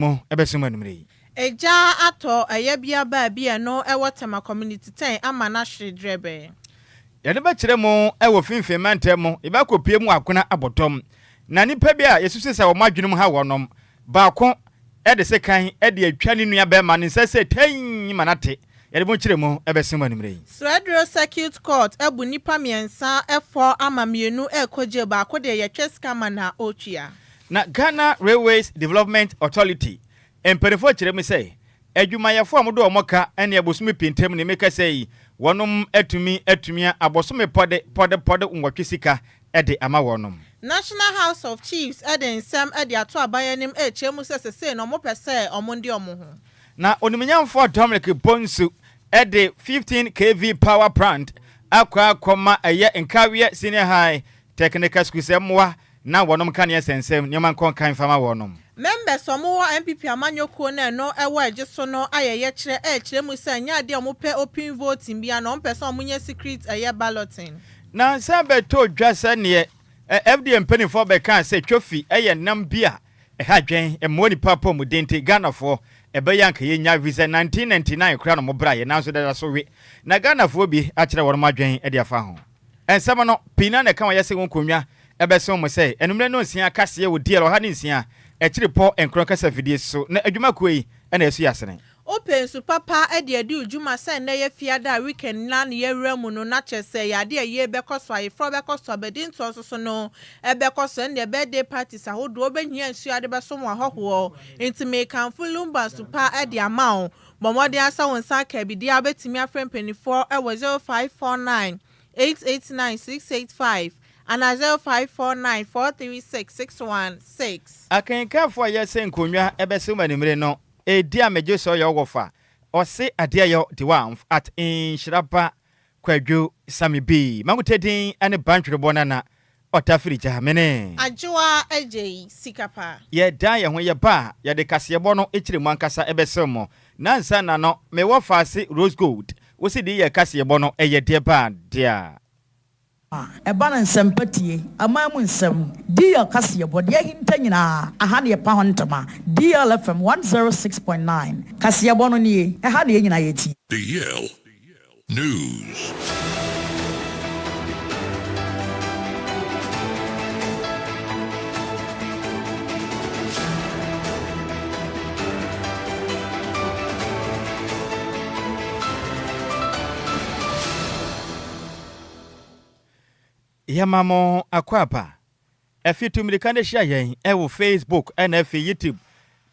Mo ɛbɛso mo anwummerɛ yi. Egya atɔ ɛyɛbea baa bi a ɛno ɛwɔ Tema Community 10 ama no ahwere dwerɛbɛɛ. Yɛde bɛkyerɛ mo wɔ finfin mantam mu, yɛbɛakɔpue mu akona abɔ dɔm. Na nnipa bi a yɛsusu sɛ wɔn adwene mu ha wɔnom, baako de sekan de atwa ne nua bɛrima ne nsa sɛ tɛnn ma no ate. Yɛde mo kyerɛ mu bɛso mo anwummerɛ yi. Swedru Circuit Court abu nnipa mmiɛnsa fɔ ama mmienu rekɔ jail, baako deɛ yɛtwa sika ma no a ɔretua. Na Ghana Railways Development Authority mpaninfoɔ kyerɛ mu sɛ, adwumayɛfoɔ a wɔde wɔn ka ne abosome pii ntam ne mekasa yi, wɔnom atumi atumia abosome pɔde pɔde pɔde nwɔtwe sika de ama wɔnom. National House of Chiefs de nsɛm de ato aban anim rekyerɛ mu sɛ sesei no wɔpɛ sɛ wɔde wɔn ho. Na Onimnyamfoɔ Dominic Bonsu de 15 KV power plant akɔ akɔma ɛyɛ Nkawiɛ Senior High Technical School sɛ mmoa na wɔnom kanea sɛnsɛm nneɛma nkɔ nkan mfa ma wɔnom. Members a wɔwɔ NPP amanyɔ kuo no a ɛno ɛwɔ ɛgye so no ayɛ yɛkyerɛ ɛrekyerɛ mu sɛ ɛnyɛ adeɛ a wɔpɛ open voting biara na wɔpɛ sɛ wɔnyɛ secret ɛyɛ balloting. Na nsa bɛtɔ dwa sɛ neɛ FDA mpaninfoɔ bɛkaa sɛ twofi yɛ nam bi a ɛha adwen, ɛmmoa nipa apɔmuden nti Ghanafoɔ ɛbɛyɛ anka yɛnya efisɛ 1999 koraa na wɔbraeɛ nanso dada so we na Ghanafoɔ bi akyerɛ wɔnom adwen de afa ho. Nsɛm no, pii no ara na ɛka wɔn ayɛ sɛ wɔn nkonnwa bɛsom mo sɛ anwummerɛ nnɔnsia kaseɛ wɔ DL 106 akyiripɔ nkorɔn kasafidie so, na adwuma kuo yi na ɛso yɛ asene. Wopɛ nsu papa de adi wo dwuma sɛ nnɛ yɛ fiada a weekend no ara na yɛawura mu no na kyerɛ sɛ ɛyɛ ade a yie bɛkɔ so, ayeforɔ bɛkɔ so, abadintoɔ nso so no ɛbɛkɔ so, ɛnneɛ birthday parties ahodoɔ wobɛhia nsuo a wode bɛsom w'ahɔhoɔ. Nti mekamfo Lumba nsu pa de ama wo. Bɔ mmɔden ara sɛ wo nsa aka bi deɛ a wobɛtumi afrɛ mpaninfoɔ wɔ 0549 889 685 anaa 0549 436 616. Akenkanfo a yɛsɛ nkonnwa bɛsew me anwummere no, Edi a megye sɛ ɔyɛ ɔwɔfa, ɔse adeɛ yɔ de wamf at nhyira ba Kwadwo Sammy B. Mankuta din ne Bantwerebɔ Nana Ɔtafiri gya mene. Adwoa Agyei sika pa. Yɛdan yɛn ho yɛba a, yɛde kaseɛbɔ no kyerɛ mu ankasa bɛsew mo. Nansa na no, me wɔ faase Rose Gold, wo se deɛ yɛ kaseɛbɔ no ɛyɛ deɛ ba deɛ a. Ɛba no nsɛmpa tie, aman mu nsɛm, DL kaseɛbɔ, deɛ ahinta nyinaa, aha na yɛpa ho ntoma. DL FM 106.9, kaseɛbɔ no nie, ɛha na yɛn nyinaa yɛtie. DL News. Yɛma mo akwaaba. Afi tu mmirika no hyia yɛn wɔ Facebook na afei YouTube.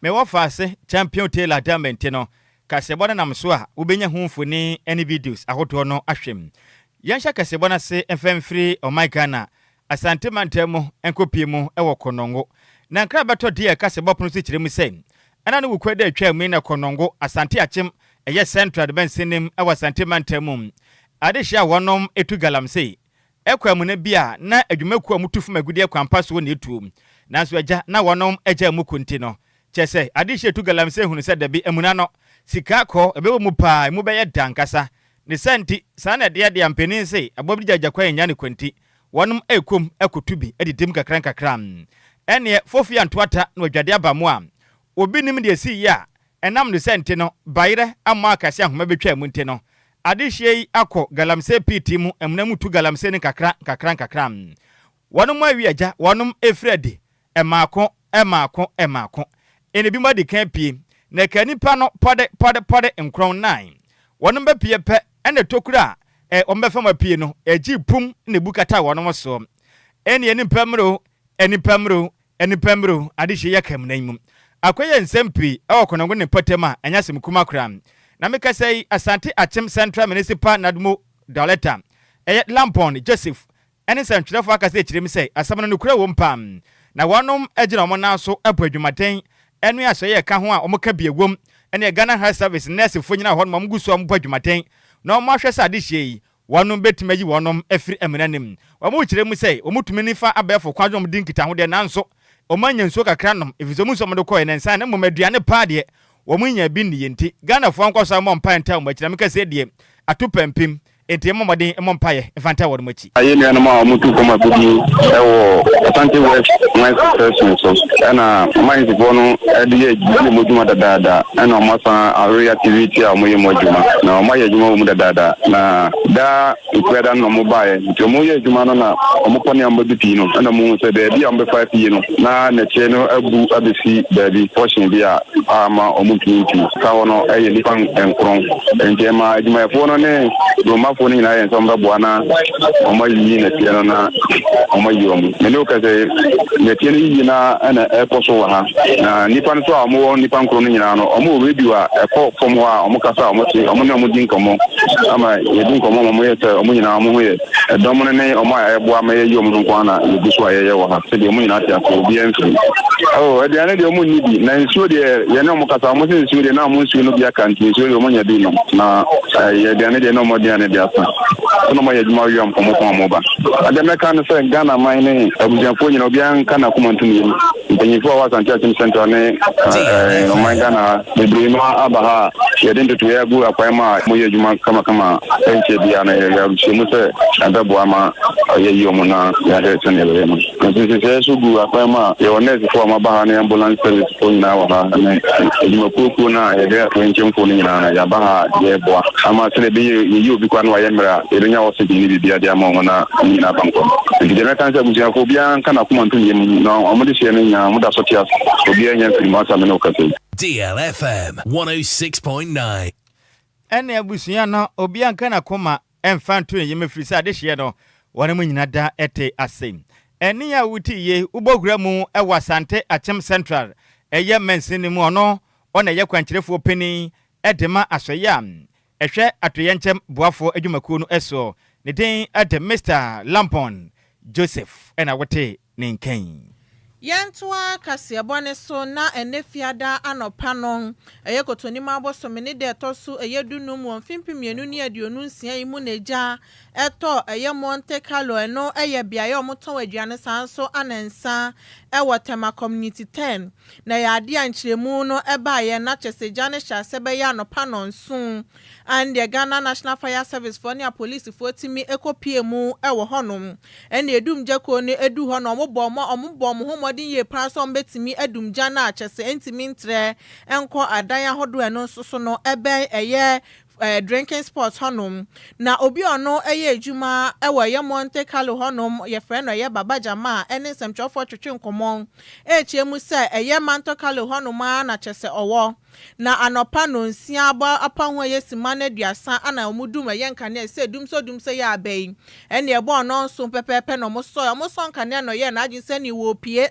Me wɔfaase Champion Taylor Dame nti no, kaseɛbɔ no nam so a wobɛnya ho mfoni ne videos ahodoɔ no ahwɛ mu. Yɛnhyɛ kaseɛbɔ no ase mfa mfiri ɔman Ghana, Asante mantam mu nkɔpie mu wɔ Konongo. Na nkra bɛtɔ deɛ kaseɛbɔ pono so kyerɛ mu sɛ, ɛna no Wukuada atwaa mu yi na Konongo, Asante Akyem, ɛyɛ Central de bɛnsenem wɔ Asante mantam mu. Adehyeɛ a wɔnom tu galamsey Ɛkɔ amuna bi a na adwumakuo a wɔtu fam agudeɛ kwampa soɔ na ɛtuo. Nanso agya na wɔnom agyaa mu ko nti no, kyerɛ sɛ adehyeɛ tu galamsey hunu sɛ dabi amuna no, sika kɔ, ɛbɛwɔ mu paa, emu bɛyɛ dɛ ankasa. Ne saa nti, saa na ɛdeɛ deɛ mpanin se aboa bi gya gya kwan nnya ne kwa nti, wɔnom ɛrekɔ mu ɛkɔtu bi didim kakra nkakra. Ɛnneɛ fofie anto ata na wadwade aba mu a, obi nnim deɛ ɛsii yɛ a Ɛnam ne sɛ nti no, bayerɛ ammɔ akɛse ahoma betwaa mu nti no, adehyeɛ yi akɔ galamsey pit mu, amuna mu tu galamsey no nkakra nkakra nkakra. Wɔnom awi agya, wɔnom efiri adi mmaako mmaako mmaako. Ɛna ebinom adi kan apue, na ɛkaa nnipa no pɔde pɔde pɔde nkorɔn nnan. Wɔnom bɛpue pɛ, ɛna tokuro a ɛ wɔn bɛfa mu apue no, ɛgyee pum na ebu kataa wɔnom soɔ. Ɛneɛ nnipa mmere o, nnipa mmere o, Nnipa mmere adehye yɛ ka amuna yi mu. Akɔyɛ nsɛm pii wɔ Konongo ne mpɔtam a ɛnyɛ asɛm kuma koraa. Na mekasa yi, Asante Akyem Central Municipal NADMO Director, ɛyɛ Lampon Joseph ne nsɛntwerɛfoɔ akasa akyerɛ mu sɛ asɛm no nokorɛ wom paa na wɔnom gyina wɔn nan so bɔ adwumaden ɛne asɔeɛ a ɛka ho a wɔka bi ɛwom ɛne Ghana Health Service nɛɛsefoɔ nyinaa wɔ hɔ nom a wɔgu so a wɔbɔ adwumaden na wɔahwɛ sɛ adehyeɛ yi Wɔnom bɛtumi ayi wɔnom afiri amena no mu. Wɔn kyerɛ mu sɛ wɔn tumi ne fa abɛɛfo kwan so na wɔn di nkitaho deɛ nanso wɔn anya nsuo kakra nom efisɛ wɔn nsuo a wɔn de kɔɛ no nsa na mmom aduane paa deɛ wɔn nnya bi nniiɛ nti Ghanafoɔ nkɔ so mmɔ mpaeɛ ntaa wɔn akyi na meka sɛ deɛ ato pampim. Enti yɛmmɔ mmɔden mmɔ mpaeɛ mfa ntaa wɔnom akyi. Yɛn nuanom a wɔtu fam agude wɔ Asante West Mines Station so na minesfoɔ no de yɛ di wɔn adwuma dadaada na wɔasan areactivate a wɔyɛ mu adwuma na wɔayɛ adwuma wɔ mu dadaada na daa Nkuada no na wɔbaeɛ nti wɔyɛ adwuma no na wɔkɔ ne a wɔbɛdu pii no na wɔhu sɛ baabi a wɔbɛfa afie no na nɛteɛ no abu abɛsi baabi portion bi a ama wɔntumi ntu ka hɔ no yɛ nnipa nkron. Enti ɛma adwumayɛfoɔ no ne Romafoɔ no nyinaa yɛn sɛ wɔbɛboa na wɔayiyi nnɛteɛ no na wɔayi wɔn. Me ne wo kasa yi, nnɛteɛ no yiyi no ara na ɛrekɔ so wɔ ha. Na nnipa no nso a wɔwɔ nnipa nkron no nyinaa no, wɔwɔ radio a ɛkɔ fam hɔ a wɔkasa a wɔte, wɔne wɔn di nkɔmmɔ ama yɛdi nkɔmmɔ ma wɔyɛ sɛ wɔn nyinaa wɔn ho yɛ. Ɛdɔm no ne wɔn a ɛboa ma yɛyi wɔn no nko ara na yɛgu so a yɛyɛ wɔ ha. Sɛdeɛ wɔn nyinaa te ase, obiara mfiri. Oh, aduane deɛ wɔn nni bi, na nsuo deɛ yɛne wɔn kasa, wɔn sɛ nsuo deɛ na wɔn nsuo no bi aka nti nsuo deɛ wɔn nya bi nom, na ɛyɛ aduane deɛ na wɔn aduane deɛ asa. Sɛ na wɔn ayɛ adwuma awie a wɔn kɔn a wɔn ba. Adeɛ mɛka ne sɛ Ghana man ne abusuafoɔ nyinaa obiara nka n'akoma nto ne yam. Mpanyinfoɔ a wɔwɔ Asante Akim Central ne ɔman Ghana ha bebree no aba ha a yɛde ntotoeɛ agu akwan mu a wɔyɛ adwuma kamakama a ɛnkyɛ biara no yɛahyɛ mu sɛ ɛbɛboa ma yɛayi wɔn na yɛahwɛ sɛnea ɛbɛyɛ no. Nhyehyɛeɛ nso gu akwan mu a yɛwɔ nɛɛsefoɔ a wɔaba ha ne ambulance service foɔ nyinaa wɔ ha ne adwumakuo kuo no a yɛhwɛ atoyerɛnkyɛmfoɔ no nyinaa no yɛaba ha a yɛreboa ama sɛdeɛ ɛbɛyɛ yɛyi obi koraa na wayɛ mmerɛ a yɛbɛnya oxygen ne biribiara de ama wɔn na ne nyinaa aba nkwa mu. Nti deɛ mɛka ne sɛ abusuafoɔ obiara nka n'akoma nto ne yam na wɔn dehyeɛ no nyinaa wɔda so te ase obiara nnya mfiri mu asa me ne wo kasa yi. DLFM 106.9. Ɛne abusua no obiara nka n'akoma mfa nto ne yam ɛfiri sɛ adehyeɛ no wɔn mu nyina da te ase. Ɛnne a wote yie wobɔ wura mu wɔ Asante Akyem Central ɛyɛ mansin no mu ɔno ɔna ɛyɛ kwankyerɛfoɔ panin de ma asɔeɛ a ɛhwɛ atoyɛnkyɛm boafoɔ adwumakuo no soɔ. Ne din de Mister Lampon Joseph na wote ne nka yi. Yɛntoa kaseɛbɔ no so na ɛnnɛ Fiada anɔpa no, ɛyɛ Kɔtɔnim abosome ne da ɛtɔ so ɛyɛ du-num wɔ mfe 2026 yi mu na egya ɛtɔ ɛyɛ Monte Carlo ɛno ɛyɛ beaeɛ a wɔtɔn aduane saa nso ana nsa ɛwɔ Tema Community 10 na ɛyɛ adeɛ a nkyerɛmu no ɛbaeɛ na kyɛsɛ egya no hyɛ aseɛ bɛyɛ anɔpa nɔnson Ɛndeɛ Ghana National Fire Service foɔ ne apolisifoɔ tumi kɔ pie mu wɔ hɔ nom. Ɛnna edum gya kuo no duu hɔ no wɔn bɔɔ wɔn bɔɔ wɔn ho mmɔden yie paa sɛ wɔn bɛtumi adum gya no a kyɛsɛ ɛntumi ntrɛ nkɔ adan ahodoɔ ɛno nso so no ɛbɛn ɛyɛ drinking spot hɔ nom. Na obi a ɔno ɛyɛ adwuma wɔ ɛyɛ Monte Carlo hɔ nom yɛfrɛ no ɛyɛ Baba Jamaa ɛne nsɛmtwerɛfoɔ twetwe nkɔmmɔ ɛrekyerɛ mu sɛ ɛyɛ Manto Carlo hɔ nom ara na kyɛsɛ ɔwɔ. Na anɔpa nnɔnsia abɔ apaho a ɛyɛ simma no 30 ana wɔn dum ɛyɛ nkanea sɛ dumsɔ dumsɔ yɛ aba yi. Ɛnneɛ ɛbɔɔ nnɔnson pɛpɛɛpɛ na wɔn sɔe. Wɔn sɔɔ nkanea na ɔyɛɛ n'adwene sɛ ɛnneɛ wɔrepue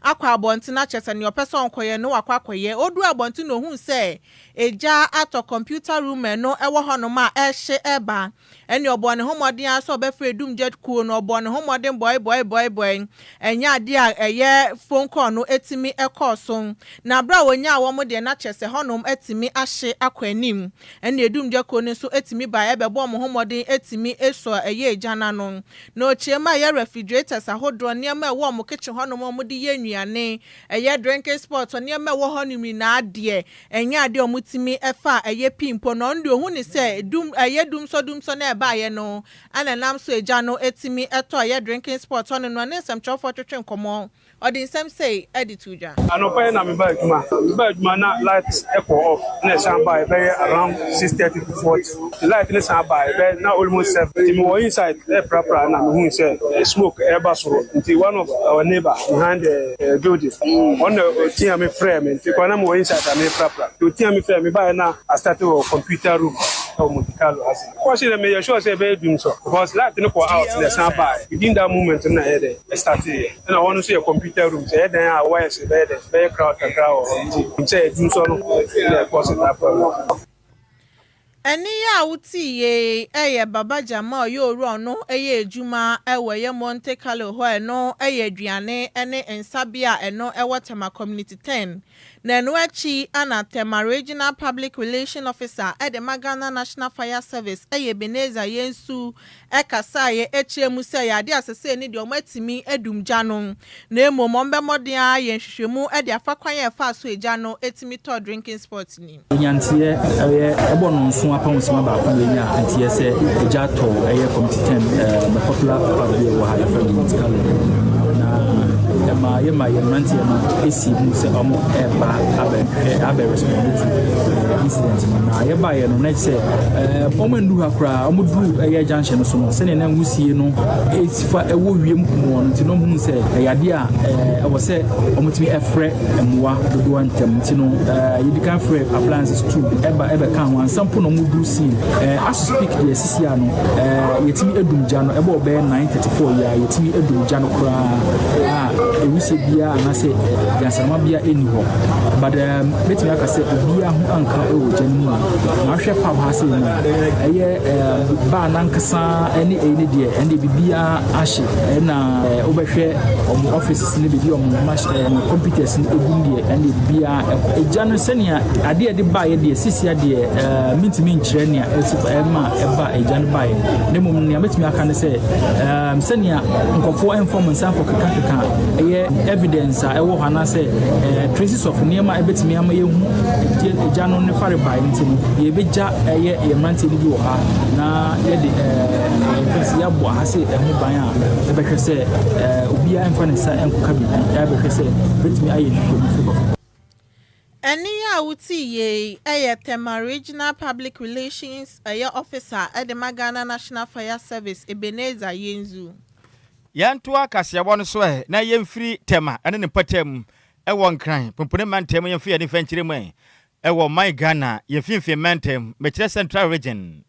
akɔ abɔnten akyɛ sɛ nea ɔpɛ sɛ ɔnkɔyɛ no wakɔ akɔyɛ. Ɔduruu abɔnten na ɔhuu sɛ egya atɔ computer room a ɛno ɛwɔ hɔnom a ɛrehye reba. Ɛnneɛ ɔbɔɔ ne ho mmɔden ara sɛ ɔbɛfrɛ Dumgya kuo no, ɔbɔɔ ne ho mmɔden bɔe bɔe bɔe bɔe, ɛnyɛ adeɛ a ɛyɛ phone call no tumi kɔɔ so. Na berɛ a ɔnyaa wɔn deɛ na kyerɛ sɛ hɔnom atumi ahye akɔ anim. Ɛnneɛ Dumgya kuo no nso tumi baeɛ bɛbɔɔ wɔn ho mmɔden tumi sɔɔ ɛyɛ egya no ano. Na ɔkyerɛ mu a ɛyɛ refrigerators ahodoɔ, nneɛma a ɛwɔ wɔn kitchen hɔnom a wɔde yɛ nnuane, ɛyɛ drinking spot, nneɛma a ɛwɔ hɔnom nyinaa deɛ, Ɛnyɛ adeɛ a wɔtumi fa a ɛyɛ pii mpo no, ɔno deɛ ɔhu no sɛ dum, ɛyɛ dumsɔdumsɔ no a ɛbaeɛ no na ɛnam so agya no tumi tɔ ɛyɛ drinking spot hɔ no no ne nsɛmtwerɛfoɔ twetwe nkɔmmɔ. Ɔde nsɛm sei de too dwa. Anɔpa yi na mebaa adwuma. Mebaa adwuma na light kɔɔ off na ɛsan baeɛ bɛyɛ around 6:30 to 40. Nti light no san baeɛ bɛyɛ na almost 7. Nti mewɔ inside reprapra na mehuu sɛ smoke reba soro. Nti one of our neighbour behind the building ɔno na ɔtea me frɛɛ me. Nti kɔ na mewɔ inside a mereprapra. Nti ɔtea me frɛɛ me baeɛ na I started wɔ computer room ɛwɔ Monte Carlo ha sei. Kɔhye dɛ meyɛ sure sɛ ɛbɛyɛ dumsɔ because light no kɔɔ out na ɛsan baeɛ. Within that moment no na ɛyɛ dɛ ɛstarteeɛ. Ɛna hɔ no nso yɛ computer room sɛ ɛyɛ dan a wires bɛyɛ dɛ bɛyɛ crowd kakra wɔ hɔ nti sɛ ɛyɛ dumsɔ no na ɛkɔɔse that problem. Ɛnne yi a wotee yi yɛ Baba Gyama a ɔyɛ owura ɔno yɛ adwuma wɔ ɛyɛ Monte Carlo hɔ a ɛno yɛ aduane ne nsa bea a ɛno wɔ Tema Community Ten. Na ɛno akyi ana Tema Regional Public Relation Officer de ma Ghana National Fire Service ɛyɛ Ebenezer Yensu ɛkasaeɛ akyerɛ mu sɛ yɛade asesei ne deɛ ɔmo atumi adum gya no, na mmom ɔmo bɛmmɔden a yɛ nhwehwɛmu de afa kwan a ɛfa so egya no etumi tɔ drinking spot ni. Nyanteɛ ɛyɛ ɛbɔ no nso apam sima baako na enya nteɛ sɛ egya tɔ ɛyɛ Community 10, popular pub bi ɛwɔ ha yɛfrɛ no Monte Carlo, na ɛma yɛma yɛn mmeranteɛ no esi mu sɛ ɔmo ɛɛba abɛ abɛ respond to incident no. Na yɛbaeɛ no na sɛ ɔmo ndu ha koraa, ɔmo duru ɛyɛ junction no so no, sɛnea na nwusie no esi fa ɛwɔ wiem mu no, nti na ɔmo hu sɛ ɛyɛ adeɛ a ɛwɔ sɛ ɔmo tumi ɛfrɛ mmoa dodoɔ ntɛm. Nti no yɛdi kan frɛ appliances two ɛba ɛbɛka ho ansa mpo na ɔmo duru scene. As we speak deɛ, sisi ano yɛtumi edum gya no. Ɛbɔ ɔbɛyɛ 9:34 yi a yɛtumi edum gya no koraa a ewusie biara anaasɛ gyansanoma biara ɛnni hɔ, but bɛtumi aka sɛ obiara ho anka ɛwɔ gya no mu. Na ahwɛ pub ha sɛ mu ɛyɛ bar nankasa ɛne ɛyi ne deɛ, ɛne biribiara ahye, ɛna wobɛhwɛ ɔmo offices ne baabi ɔmo mach computers no egum deɛ, ɛne biribiara ɛkɔ. Egya no sɛnea adeɛ yɛde baeɛ deɛ, sisi adeɛ mintumi nkyerɛ nea ɛsi ɛma ɛba egya no baeɛ, na mmom nea mɛtumi aka ne sɛ sɛnea nkɔfoɔ ɛmfa ɔmo nsa nkɔkekakeka ɛyɛ evidence a ɛwɔ hɔ anaasɛ traces of nneɛma a ɛbɛtumi ama yɛhu egya no ne fare baeɛ. Nti no yɛbɛgya ɛyɛ yɛn mmeranteɛ no bi wɔ ha na yɛde fɛnsi yɛabɔ ha sɛ ɛho ban a ɛbɛhwɛ sɛ obiara mfa ne nsa nkɔka biribi, ɛbɛhwɛ sɛ bɛtumi ayɛ nhwehwɛmu fo. Ɛne a wotii yei ɛyɛ Tema Regional Public Relations ɛyɛ officer ɛde ma Ghana National Fire Service, Ebenezer Yenzu. Yɛntoa kaseɛbɔ no so ɛ na yɛmfiri Tema ɛne ne mpɔtam ɛwɔ Nkran pompone mantam, yɛmfiri yɛde mfa nkyerɛ mu ɛ ɛwɔ man Ghana yɛmfimfini mantam, mekyerɛ Central Region.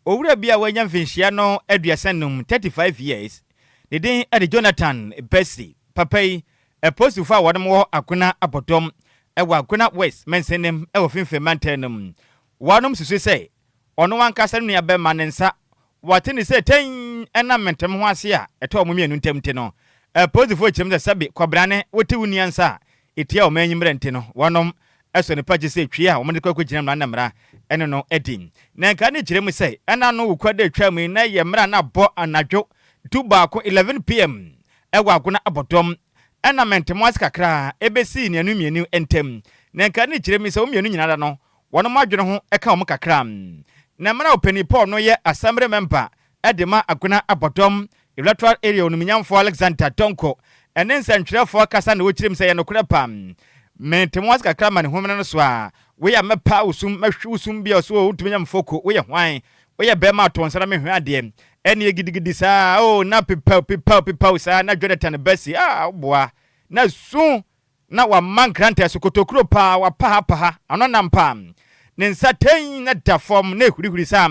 Owura bi a wanya mfinhyia no 35, 35 years, ne din ɛde Jonathan Bessi. Papa yi, apolisifoɔ a wɔnom wɔ Agona Abɔdɔm ɛwɔ Agona West mansanim ɛwɔ fimfini mantam no mu, wɔnom susu sɛ ɔno ankasa no nua bɛma ne nsa wɔte ne sɛ tɛn ɛnam ntɛm ho ase a ɛtɔ ɔmo mmienu ntam. Nti no apolisifoɔ kyerɛm sɛ sɛbe kɔbrane wote wo nua nsa a ɛtia ɔmo anyimmerɛ, nti no wɔnom ɛsɔ nipa gye sɛ twie a wɔn de kɔ akɔgyina mmara na mmara ɛne no adi. Na nka ne kyerɛ mu sɛ ɛna no wokɔ de atwa mu yi na yɛ mmerɛ na abɔ anadwo 11, 11 p.m. ɛwɔ Agona Abɔdɔm, ɛna mɛntɛm ase kakra ɛbɛsii nnuanu mmienu ntam. Na nka ne kyerɛ mu sɛ wɔn mmienu nyinaa da no wɔn adwene ho ɛka wɔn kakra. Na mmerɛ a ɔpanin Paul no yɛ assembly member ɛde ma Agona Abɔdɔm electoral area, onimnyamfoɔ Alexander Donko ɛne nsɛntwerɛfoɔ kasa na wɔkyerɛ mu sɛ yɛ nokorɛ pam mɛntɛm ase kakra ma ne homene no so a woyɛ mɛpa wosum mɛhwe wosum bi a ɔso wotumi nya mfoko, woyɛ hwan, woyɛ bɛrima ato nsa na mehwɛ adeɛ ɛne gidigidi saa o na pepaw pepaw pepaw saa. Na Jonathan Bɛsi a woboa na su na wama nkrantɛ so kotokuro paa wapahapaha ano nam paa ne nsa tɛn na da fam na ehurihuri saa.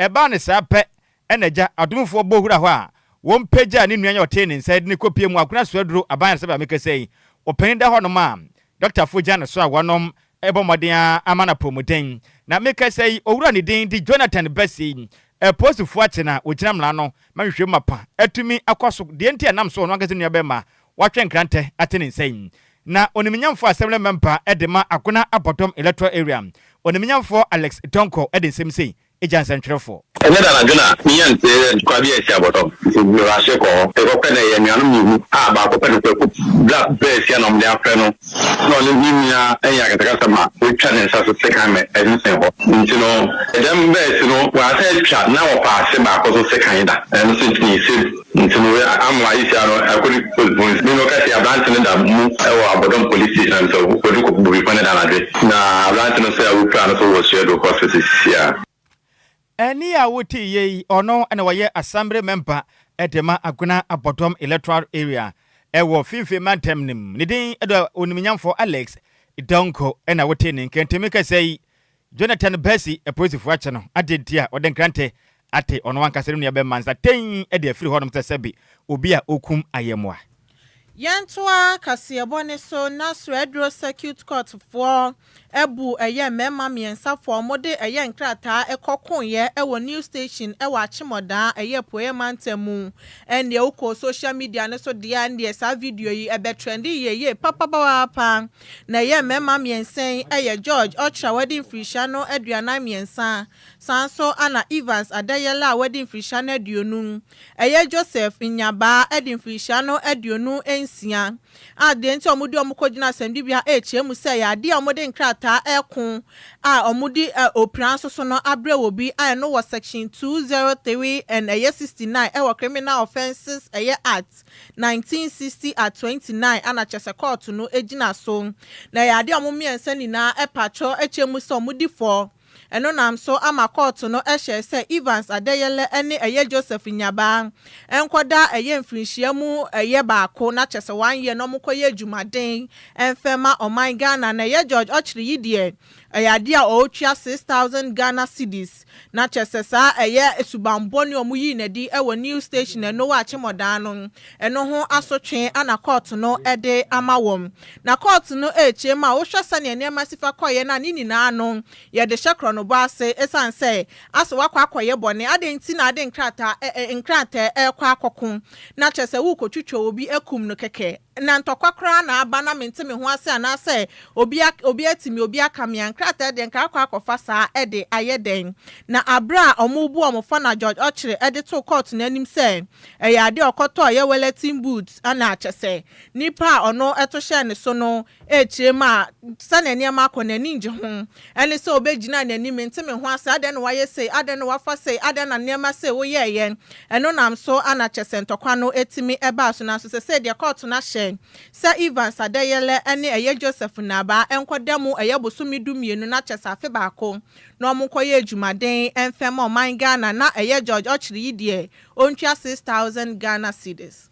Ɛbaa ne saa pɛ ɛna agya adomfoɔ bɔ hura hɔ a wɔn pagya ne nua yɛ ɔtee ne nsa de ne kɔpie mu Akona Soaduro aban sɛ bɛameka sɛ yi ɔpanin da hɔnom a dɔktafoɔ gya ne so a wɔnom ɛbɔ mmɔden a ama no apɔmuden. Na meka sɛ yi owura ne din di Jonathan Bɛsi, apolisifoɔ akye na wɔgyina mmara no ma hwehwɛ mu mapa atumi akɔ so deɛ nti ɛnam so ɔno ankasa nua bɛma watwe nkrantɛ ate ne nsa yi. Na onimnyamfoɔ assembly member ɛde ma Agona Abɔdɔm electoral area, onimnyamfoɔ Alex Donko, ɛde nsɛm sei ɛgya nsɛntwerɛfoɔ. Ɛnyɛ da anadwo na menya nte ntokwa bi a ɛsi Abɔtɔ, nti mewɔ kɔ hɔ ɛkɔpɛ na ɛyɛ anuanom mmienu a baako pɛ no kwaku bla bɛɛ sia na ɔmde afrɛ no na ɔne ne nua anya akasakasa ma wɔatwa ne nsa so sekan mɛ ɛsensɛn hɔ. Nti no ɛdɛm bɛɛ si no wɔasɛ atwa na wɔpa ase baako so sekan da ɛno so ntumi sɛ nti no ama ayisia no akɔdi police mi no kɛse aberante no da mu ɛwɔ Abɔdɔm police station sɛ wɔde kɔ bubi kɔ ne da anadwe na aberante no sɛ awopira no so wɔ Suado hospital sisia. Ɛne a wote yie yi, ɔno ɛna wɔyɛ assembly member ɛde ma Agona Abɔdɔm electoral area ɛwɔ Fimfim mantam no mu. Ne din ɛdɔ onimnyamfoɔ Alex Donko ɛna wote ne nkɛntɛmi kɛsɛ yi. Jonathan Bɛsi, apolisifoɔ akyɛ no ade nti a ɔde nkrantɛ ate ɔno ankasa ne nua bɛma nsa tɛn ɛde afiri hɔnom sɛ sɛbi obi a okum ayɛmmoa. Yɛntoa kaseɛbɔ ne so na Swedru Circuit Court foɔ abu ɛyɛ mmarima mmiɛnsa foɔ a wɔde ɛyɛ nkrataa ɛkɔkoeɛ ɛwɔ New Station ɛwɔ Akyemɔdaa, ɛyɛ Apueeɛ Mantam mu. Ɛnneɛ wokɔ social media no so deɛ, ɛnneɛ saa video yi ɛbɛ trend yie papapaapa. Na ɛyɛ mmarima mmiɛnsa yi ɛyɛ George Ɔkyerɛ a wadi mfirihyia no 43, saa nso ana Evans Adayɛla a wadi mfirihyia no 20, ɛyɛ Joseph Nyabaa ɛde mfirihyia no 26, a deɛ nti a wɔde wɔn kɔgyina asɛmdibea ɛrekyerɛ mu sɛ ɛyɛ adeɛ a wɔde nkrataa ɛko a wɔde opira nso so no abrɛ wɔ bi a ɛno wɔ Section 203 and ɛyɛ 69 ɛwɔ Criminal Offences ɛyɛ Act 1960 at 29, ana kyerɛ sɛ court no gyina so. Na ɛyɛ adeɛ a wɔn mmiɛnsa nyinaa ɛpatwɔ ɛkyerɛ mu sɛ wɔn di fɔ. Ɛno nam so ama court no ɛhyɛ sɛ Evans Adɛyɛlɛ ne ɛyɛ Joseph Nyabaa nkɔda ɛyɛ mfirinhyia mu ɛyɛ baako, na kyerɛ sɛ one year na ɔmo kɔyɛ adwumaden ɛmfɛma ɔman Ghana. Na ɛyɛ George Ɔkyerɛ yi deɛ, ɛyɛ adeɛ a ɔretua 6,000 Ghana cedis, na kyerɛ sɛ saa ɛyɛ subanbɔ ne ɔmo yii n'adi ɛwɔ New Station ɛno wɔ Akyemɔdan no, ɛno ho asotwe ana court no ɛde ama wɔn. Na court no ɛrekyerɛ mu a, wohwɛ sɛnea nneɛma si fa kɔɔyɛ na ne nyinaa no yɛde hyɛ korɔnobɔ ase, ɛsiane sɛ asɛ wakɔ akɔyɛ bɔne ade nti na ade nkrataa ɛ ɛ nkrataa ɛrekɔ akɔko, na kyerɛ sɛ wokɔtwitwa obi akum no kɛkɛ, na ntɔkwa koraa na aba na mente me ho ase anaasɛ obi atumi obi aka me a, nkrataa deɛ nka akɔ akɔfa saa ɛde ayɛ dɛn? Na abere a ɔmo bu ɔmo fa na George Ɔkyerɛ ɛde to court n'anim sɛ ɛyɛ adeɛ ɔkɔtɔ ɛyɛ Wellington boot, ana akyɛ sɛ nipa a ɔno ɛto hyɛ ne so no ɛrekyerɛ mu a, sɛnea nneɛma akɔ n'ani ngye ho, ɛne sɛ obɛgyina n'anim nte me ho ase, adɛn na wayɛ sei, adɛn na wafa sei, adɛn na nneɛma sei woyɛɛyɛ? Ɛno nam so ana kyɛ sɛ ntɔkwa no etimi ɛbaa so. Nanso sɛ deɛ court no ahyɛ sɛ Evans Adɛyɛlɛ ɛne ɛyɛ Joseph Naba ɛnkɔda mu ɛyɛ bosome 12, na kyɛ sɛ afe baako, na ɔmo nkɔyɛ adwumaden ɛmfɛm ɔman Ghana, na ɛyɛ George Ɔkyerɛ yi deɛ, ɔntua 6,000 Ghana cedis.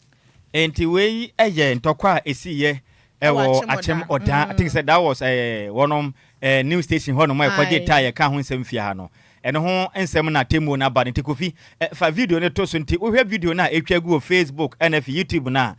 Nti wei yɛ ntɔkwa a ɛsiiɛ ɛwɔ Akyem Ɔdan. I think sɛ that was wɔnom New Station hɔ nom a ɛkɔgye taa yɛka ho nsɛm fie ha no, ɛno ho nsɛm na atemmuo no aba no. Nti Kofi, fa video no to so. Nti wohwɛ video no a ɛtwa gu wɔ Facebook ɛna fi YouTube no a,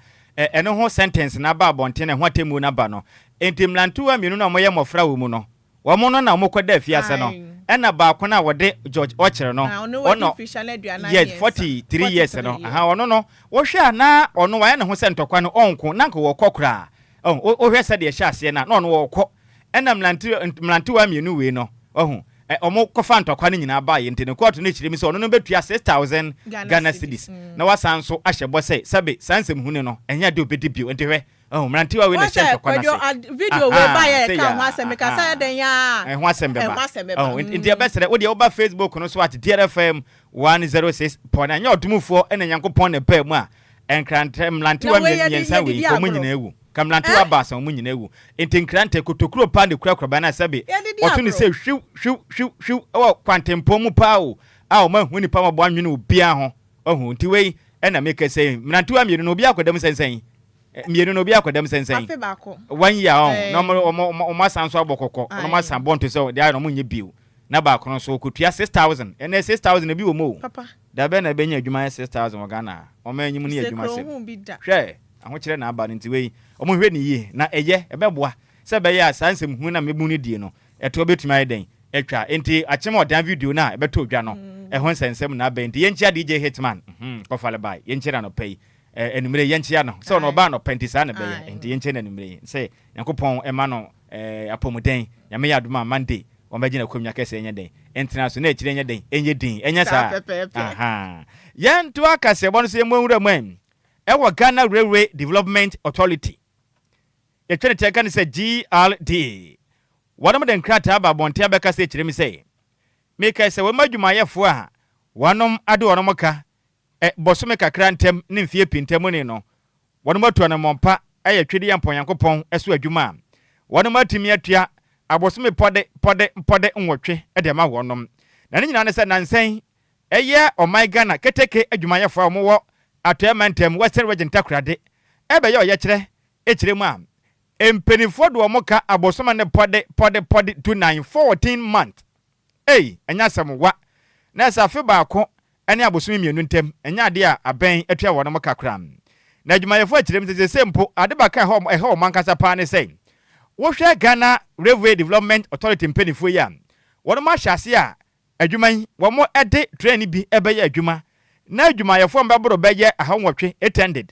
ɛno ho sentence no aba abɔnten na ɛho atemmuo no aba no. Nti mmerantewa mmienu no a wɔyɛ mmɔfra wɔ mu no, wɔn no na wɔkɔda afiase no, ɛna baako no a wɔde George Ɔkyerɛ no, ɔno yes, 43 years no aha, ɔno no wohwɛ a na ɔno wayɛ ne ho sɛ ntɔkwa no ɔnko na nka wɔkɔ koraa. Wohwɛ sɛdeɛ ɛhyɛ aseɛ no a, na ɔno wɔkɔ, ɛna mmerantewa mmienu wei no ɔho ɔmo kɔfa ntɔkwa no nyinaa baayɛ. Nti no court no kyerɛ mi sɛ ɔno no bɛtua 6,000 Ghana cedis, na wasan so ahyɛ bɔ sɛ sɛbe saa nsɛm hunu no ɛnyɛ de obɛdi bio. Nti hwɛ, ɔho mmerantewa wei na ɛhyɛ ntɔkwa no ase. Video wei ba yɛ ka ho asɛm kasa yɛ dɛn yaa? Ɛho asɛm bɛba. Ɛho nti ɛbɛsrɛ wo deɛ, woba Facebook no so at DRFM 106.9, nyɛ ɔdomfoɔ ɛna Nyankopɔn na ɛpɛɛ mu a nkrantɛ mmerantewa mmiɛnsa wei wɔn nyinaa ewu ka mmerantewa baasa wɔn nyinaa ewu. Nti nkrantɛ kotokuro paa ne kura kuraba na sɛbe ɔto ne sɛ hwiw hwiw hwiw hwiw ɛwɔ kwantempɔn mu paa o, a wɔn ahu nipa ma bɔ anwene obiara ho. Ɔho nti wei ɛna meka sɛ mmerantewa mmienu no obi akɔdam sɛnsɛn, mmienu no obi akɔdam sɛnsɛn one year ɔn, na ɔmo asan so abɔ kɔkɔ na ɔmo asan bɔ nto sɛ deɛ ayɛ na ɔmo nyɛ bio, na baako no nso okotua 6,000. Ɛnɛ 6,000 ebi wɔ mu o, dabɛ na ɛbɛnya adwuma yɛ 6,000 wɔ Ghana? Ɔmo anim no yɛ adwuma sɛm. Hwɛ, ahokyerɛ na aba no. Nti wei ɔmo hwɛ ne yie na ɛyɛ ɛbɛboa sɛ ɛbɛyɛ a saa nsɛm hu na mebu no die no ɛtoɔ bɛtumi ayɛ dɛn atwa. Nti Akyem Ɔdan video no a ɛbɛtɔ odwa no, ɛho nsɛnsɛm na aba. Nti yɛnkyia DJ Hitman kɔfale bae, yɛnkyia no anɔpa yi, anumere yɛnkyia no sɛ ɔno ɔbaa anɔpa, nti saa na ɛbɛyɛ. Nti yɛnkyia no anumere yi sɛ Nyankopɔn ɛma no apɔmuden. Nyame yɛ adom a, Monday wɔn bɛgye n'akonnwa kɛseɛ nyɛ dɛn ntena so na akyire nyɛ dɛn ɛnyɛ din ɛnyɛ saa. Yɛnto akasɛbɔ no so, yɛmmɔ nwura mu ɛ ɛwɔ Ghana Railway Development Authority, yɛtwa ne kyɛ ka ne sɛ GRDA, wɔnom de nkrataa ba abɔnten abɛka sɛ kyerɛ mi sɛ mekae sɛ wɔn adwumayɛfoɔ a wɔnom ade wɔnom ka ɛ bɔsome kakra ntɛm ne mfie pii ntɛm ne no, wɔnom atu anammɔmpa ɛyɛ twedeɛ mpɔnyankopɔn ɛso adwuma a wɔnom atumi atua abosome pɔde pɔde mpɔde 8 ɛde ama wɔnom. Na ne nyinaa ne sɛ nansɛn ɛyɛ ɔman Ghana keteke adwumayɛfoɔ a wɔwɔ Atɔeɛ Mantam, Western Region, Takorade, ɛbɛyɛ ɔyɛkyerɛ ɛkyerɛ mu a mpanimfoɔ de wɔn ka abosome ne pɔde pɔde pɔde 14, 14 month. Ei, ɛnyɛ asɛm wa na ɛsɛ afe baako ne abosome 2 ntam, ɛnyɛ adeɛ a abɛn atua wɔn ka koraa. Na adwumayɛfoɔ akyerɛ mu sɛ seesei mpo ade baako a ɛha wɔn ankasa paa ne sɛ wohwɛ Ghana Railway Development Authority mpanimfoɔ yi a wɔnom ahyɛ aseɛ a adwuma yi wɔde train bi bɛyɛ adwuma na adwumayɛfoɔ mbɛboro bɛyɛ 800, 800,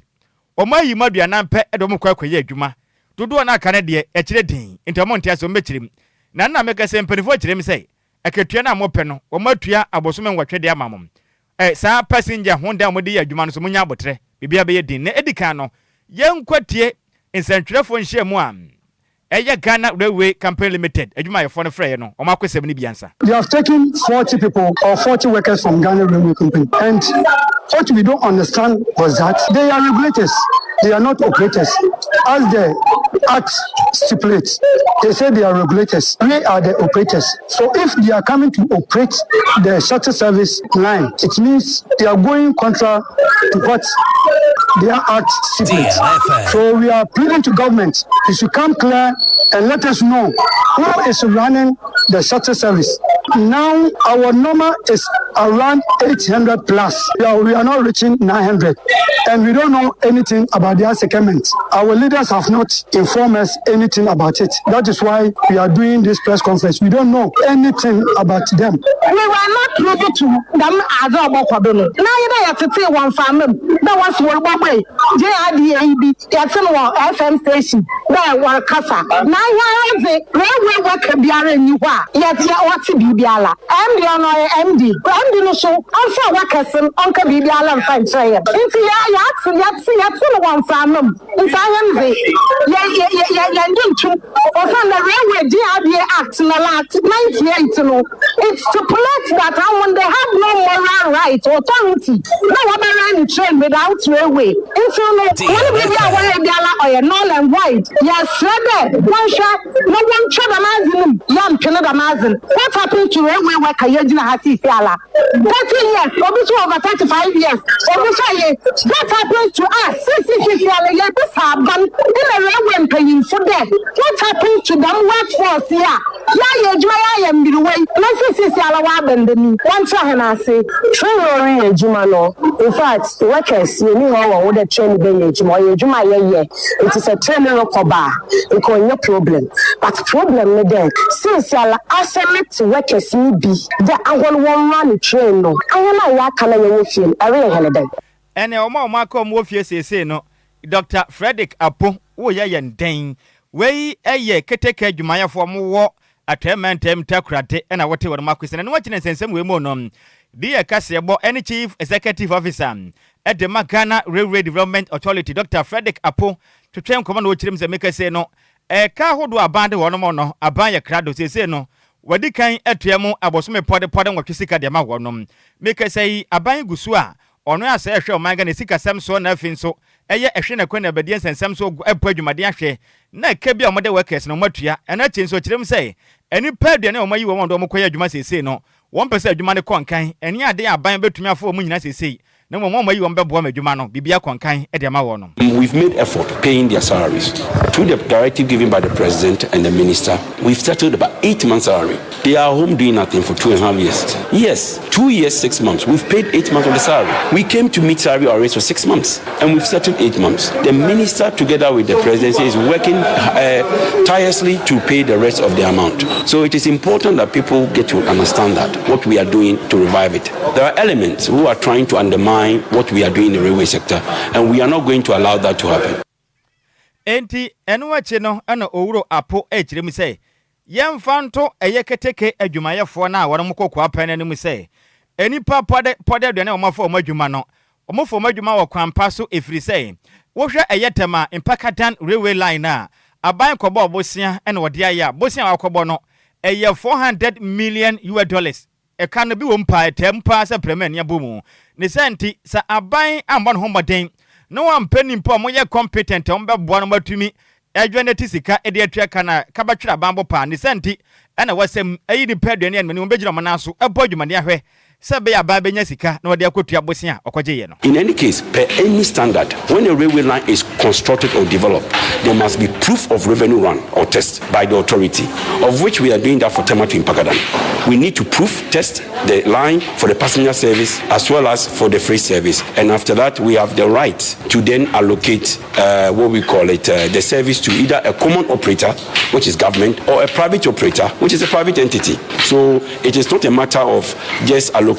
wɔn ayi mu 40 pɛ de wɔn kɔ akɔyɛ adwuma. Dodoɔ no aka no deɛ, ɛkyerɛ din nti wɔn nte ase, wɔn bɛkyerɛ mu. Na nna meka sɛ mpanimfoɔ kyerɛ mu sɛ akatua no a mopɛ no, wɔn atua abosome 8 de ama mo. Saa passenger ho dan a wɔde yɛ adwuma no so, monya abotrɛ, biribiara bɛyɛ din. Na ɛdi kan no, yɛnkɔtie nsɛntwerɛfoɔ nhyiamu a ɛyɛ Ghana Railway Company Limited adwumayɛfoɔ no frɛeɛ no, wɔn akɔsɛm no bi ansa. They have taken 40 people or 40 workers from Ghana Railway Company, and what we don't understand was that they are regulators, they are not operators. As the act stipulates, they say they are regulators. We are the operators. So if they are coming to operate the shuttle service line, it means they are going contra to what their act stipulates. So we are pleading to government to should come clear and let us know who is running the shuttle service. Now our number is around 800 plus. We are not reaching 900, and we don't know anything about their secondment. Our leaders have not informed us anything about it. That is why we are doing this press conference. We don't know anything about them. We were not privy to them adze a ɔbɔkɔ do no. Na yɛ dɛ yɛtete wɔn faama mu dɛ wɔsi wɔn bɔbɔ yi JRDA bi yɛte no wɔ FM station dɛ wɔrekasa. Na ahia dze, railway worker biara nni hɔ a yɛte wɔte biribiara. MD ɔno ɔyɛ MD. MD no so ɔmfa workers no ɔnka biribiara mfa nkyerɛ yɛn. Nti yɛ yɛte no wɔn faama mu. Nti ahɛn dze, yɛ yɛ yɛ yɛ yɛn di ntum. Ɔsan the Railway GRDA Act na Act 98 no, it stipulates that when they have no moral right, authority na wɔbɛrɛ ne train without railway. Nti no wɔn biribi a wɔyɛ biara ɔyɛ null and void. Yɛsrɛ dɛ wɔnhwɛ na wɔntwa dɛm adze no mu, yɛmpene dɛm adze no. What happens to railway worker? Yɛgyina ha sisi ala 30 years, obi so over 35 years, obi so yɛ. What happens to us sisi sisi ala? Yɛbisa aban ɛna railway mpanyinfo dɛ what happens to them workforce yi a yɛayɛ adwuma, yɛayɛ mbiriwa yi, na sisi ala wɔabɛndani wɔnkyerɛ hɛn ase. Train ɔreyɛ adwuma no, in fact, workers yɛni hɔ wɔ wo dɛ train bɛyɛ adwuma, ɔyɛ adwuma a yɛyɛ. Nti sɛ train no rekɔba a, nka ɔnyɛ problem, but problem ne dɛ since ala aselect workers ni bi dɛ ahɔn wɔn run train no, ahɔn a yɛaka na yɛwɔ fie no, ɛreyɛ hɛn dɛn? Ɛnɛ ɔmo a ɔmo aka ɔmo wɔ fie seesei no, Dr Frederick Apo, woyɛ yɛn dɛn? Wei ɛyɛ keteke adwumayɛfoɔ mo wɔ atɛmɛntɛm Takoradi ɛna wɔte wɔn akɔsi na ne wɔkyerɛ nsɛnsɛm wei mu no di yɛ kaseɛbɔ ɛne Chief Executive Officer ɛde ma Ghana Railway Development Authority, Dr Frederick Apo, twetwe nkɔmɔ na wɔkyerɛ mu sɛ mekɛse no, ɛka ahodoɔ aban de wɔn no, aban yɛ krado. Seesei no wɔdi kan atua mu abosome pɔdepɔde 8 sika deɛ ma wɔn. Mekɛsɛ yi, aban gu so a ɔno asɛ ɛhwɛ ɔman Ghana sikasɛm soɔ, na afei nso ɛyɛ ɛhwɛ na kwan na ɛbɛdeɛ nsɛnsɛm so ɛbɔ adwumaden ahwɛ na ɛka bi a wɔde workers no wɔatua. Ɛno akyi nso, kyerɛ mu sɛ nnipa 40 a wɔayi wɔn a wɔn kɔyɛ adwuma seesei no, wɔn pɛ sɛ adwuma no kɔ nkan. Ɛne ade aban bɛtumi afɔ wɔn nyinaa seesei, na mmom wɔn ayi wɔn bɛboa ma adwuma no biribi akɔ nkan de ama wɔn no. We've made effort paying their salaries. Through the directive given by the president and the minister, we've settled about 8 months' salary. They are home doing nothing for 2.5 years. Yes, 2 years, 6 months. We've paid 8 months of the salary. We came to meet salary arrears for 6 months, and we've settled 8 months. The minister, together with the presidency, is working tirelessly to pay the rest of the amount. So it is important that people get to understand that what we are doing to revive it. There are elements who are trying to undermine what we are doing in the railway sector, and we are not going to allow that to happen. Enti ɛno akyi no, ɛna owuro Apo ɛkyerɛ mu sɛ yɛmfa nto ɛyɛ keteke adwumayɛfoɔ no a wɔn kɔ kɔ apɛn no anim sɛ nnipa pɔde pɔde 40 a wɔafa wɔn adwuma no, wɔn fa wɔn adwuma wɔ kwan pa so, ɛfiri sɛ wohwɛ ɛyɛ Tema Mpakadan railway line a aban kɔbɔ bosea ɛna wɔde ayɛ a, bosea a wakɔbɔ no ɛyɛ US$400 million. Ɛka no bi wɔ mu paa, ɛtɛm paa sɛ prɛmɛ ani abɔ mu ne sɛ. Nti sɛ aban ammɔ ne ho mmɔden na wampɛ nimpa a wɔyɛ competent a wɔbɛboa no matumi adwa no ti sika de atua ka na ka bɛtwerɛ aban bɔ paa ne sɛ. Nti ɛna wɔsɛm ayi nipa 40 anim wɔbɛgyina wɔn nan so ɛbɔ adwumaden ahwɛ. sɛ ɛbɛyɛ aban bɛnya sika na wɔde akɔtua bosea a ɔkɔgyeeɛ no. In any case, per any standard, when a railway line is constructed or developed, there must be proof of revenue run or test by the authority, of which we are doing that for Tema to Mpakadan. We need to proof test the line for the passenger service as well as for the freight service. And after that, we have the right to then allocate what we call it the service to either a common operator, which is government, or a private operator, which is a private entity. So it is not a matter of just allocating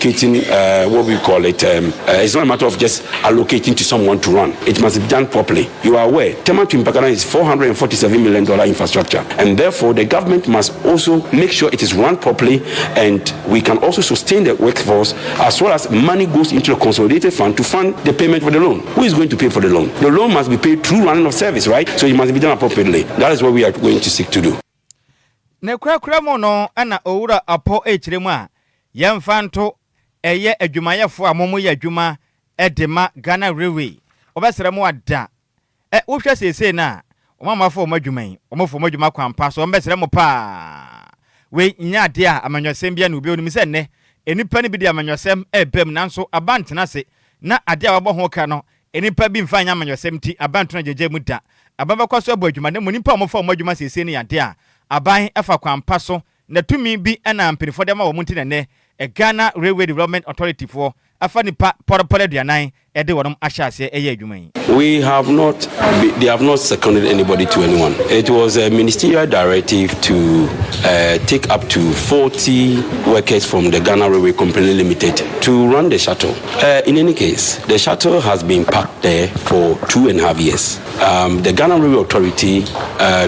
what we call it. It's not a matter of just allocating to someone to run. It must be done properly. You are aware, Tema to Mpakadan is $447 million infrastructure, and therefore the government must also make sure it is run properly, and we can also sustain the workforce as well as money goes into the consolidated fund to fund the payment for the loan. Who is going to pay for the loan? The loan must be paid through running of service, right? So it must be done appropriately. That is what we are going to seek to do. Ne kurakura mu no ɛna Owura Apɔ ekyirɛ mu a yɛmfa nto ɛyɛ adwumayɛfoɔ a wɔn yɛ adwuma ɛde ma Ghana Railway, wɔbɛsrɛ mu ada ɛ wohwɛ seesei no a wɔn a wɔafɔ wɔn adwuma yi, wɔn fɔ wɔn adwuma kwan pa so. Wɔn bɛsrɛ mo paa, wei nyɛ adeɛ a amanyɔsɛm bi a na obi onim sɛ nnɛ nnipa no bi de amanyɔsɛm ɛɛbɛ mu, nanso aba ntena ase na adeɛ a wɔabɔ ho ka no, nnipa bi mfa nyɛ amanyɔsɛm ti aba ntona gyegye mu da. Aba bɛkɔ so abɔ adwuma na mmom nnipa a wɔfa wɔn adwuma seesei no yɛ adeɛ a aban ɛfa kwan pa so na tumi bi ɛna mpanimfoɔ de ama wɔn ti na nnɛ Ghana Railway Development Authority foɔ afa nipa pɔrɔpɔrɔ 40 ɛde wɔn ahyɛ aseɛ ɛyɛ adwuma yi. We have not, they have not seconded anybody to anyone. It was a ministerial directive to take up to 40 workers from the Ghana Railway Company Limited to run the shuttle. In any case, the shuttle has been parked there for 2.5 years. The Ghana Railway Authority,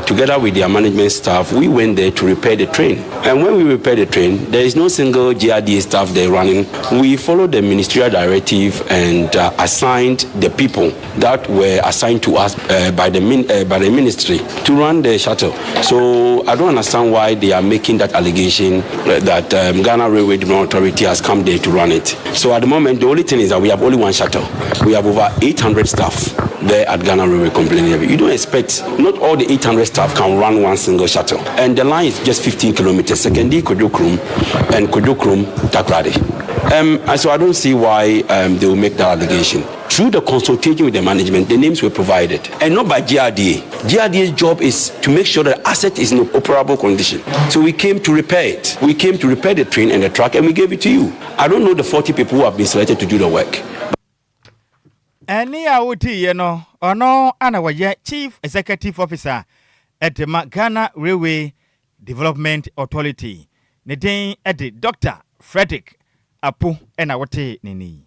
together with their management staff, we went there to repair the train. And when we repaired the train, there is no single GRDA staff there running. We followed the ministerial directive and assigned the people that were assigned to us by the ministry to run the shuttle. So I don't understand why they are making that allegation that Ghana Railway Development Authority has come there to run it. So at the moment, the only thing is that we have only one shuttle. We have over 800 staff there at Ghana Railway Company. You don't expect, not all the 800 staff can run one single shuttle. And the line is just 15 kilometers, Sekondi Kojokrom and Kojokrom Takoradi. And so I don't see why they will make that allegation. Through the consultation with the management, the names were provided, and not by GRDA. GRDA's job is to make sure that the asset is in operable condition. So we came to repair it. We came to repair the train and the truck, and we gave it to you. I don't know the 40 people who have been selected to do the work. Ɛne a wotiiɛ no, ɔno ana wɔyɛ Chief Executive Officer ɛde ma Ghana Railway Development Authority, ne din ɛde Dr Frederick Apo, ɛna wote ne ni.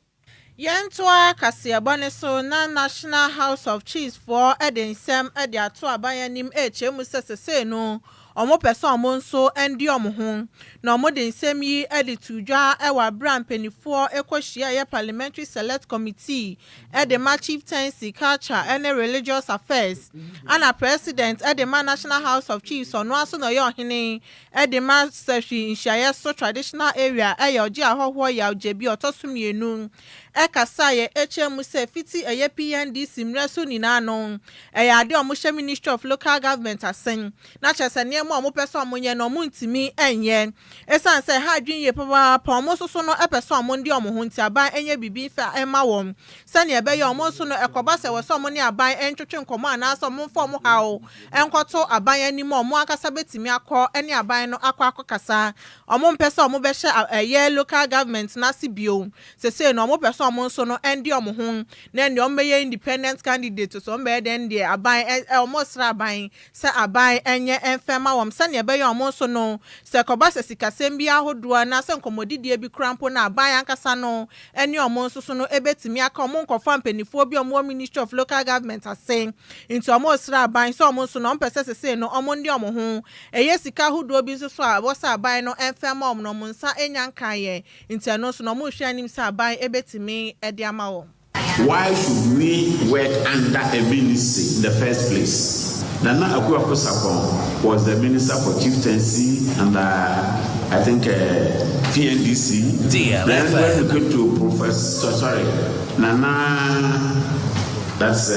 Yɛntoa kaseɛbɔ ne so na National House of Chiefs foɔ de nsɛm de ato aban anim ɛrekyerɛ mu sɛ sesei no ɔmo pɛ sɛ ɔmo nso ndi ɔmo ho, na ɔmo de nsɛm yi de to dwa wɔ abere a mpanimfoɔ kɔhyia ɛyɛ Parliamentary Select Committee de ma Chieftaincy, Culture ne Religious Affairs, ana President de ma National House of Chiefs, ɔno aso na ɔyɛ ɔhene de ma Sɛhwi Nhyiaeɛ So Traditional Area, ɛyɛ ɔgye ahɔhoɔ yɛ bi ɔtɔ so mmienu, ɛkasa yɛ ɛkyɛ mu sɛ fiti ɛyɛ PNDC mmerɛ so nyinaa no, ɛyɛ adeɛ a wɔhyɛ Ministry of Local Government asen na kyerɛ sɛ nneɛma a wɔpɛ sɛ wɔnyɛ no, wɔn ntumi nyɛ ɛsiane sɛ ha adwene yie papaapa. Wɔn nso so no ɛpɛ sɛ wɔn de wɔn ho, nti aban nyɛ biribi fa ɛma wɔn sɛnea ɛbɛyɛ wɔn nso no ɛkɔba sɛ wɔ sɛ wɔn ne aban ntwetwe nkɔmɔ anaasɛ wɔn mfa wɔn haw nkɔto aban anim a, wɔn ankasa bɛtumi akɔ ne aban no akɔ akɔkasa. Wɔn mpɛ sɛ wɔn bɛhyɛ ɛyɛ local government n'ase bio. Sese no wɔn pɛ sɛ wɔn nso no ɛndi wɔn ho na ɛndeɛ wɔn bɛyɛ independent candidate, so wɔn bɛyɛ dɛn deɛ aban ɛ wɔn srɛ aban sɛ aban ɛnyɛ ɛnfɛn ma wɔn sɛnea ɛbɛyɛ wɔn nso no, sɛ kɔba sɛ sikasɛm bi ahodoɔ anaasɛ nkɔmɔdidie bi kura mpo na aban ankasa no ɛne wɔn nso so no ɛbɛtumi aka wɔn nkɔfa mpanimfoɔ bi a wɔn wɔ Ministry of Local Government ase. Nti wɔn srɛ aban sɛ wɔn nso no wɔn pɛ sɛ sese no wɔn ndi wɔn ho. Ɛyɛ sika ahodoɔ bi nso so a wɔsɛ aban no ɛnfɛn ma wɔn na wɔn nsa nya nkan yɛ, nti ɛno nso na wɔn rehwɛ anim sɛ aban ɛbɛtumi ɛde ama wɔn. Why should we work under a ministry in the first place? Nana Akuako Sarpong was the minister for chieftaincy and I think PNDC. DLFM. Then when we came to Professor, sorry, Nana, that's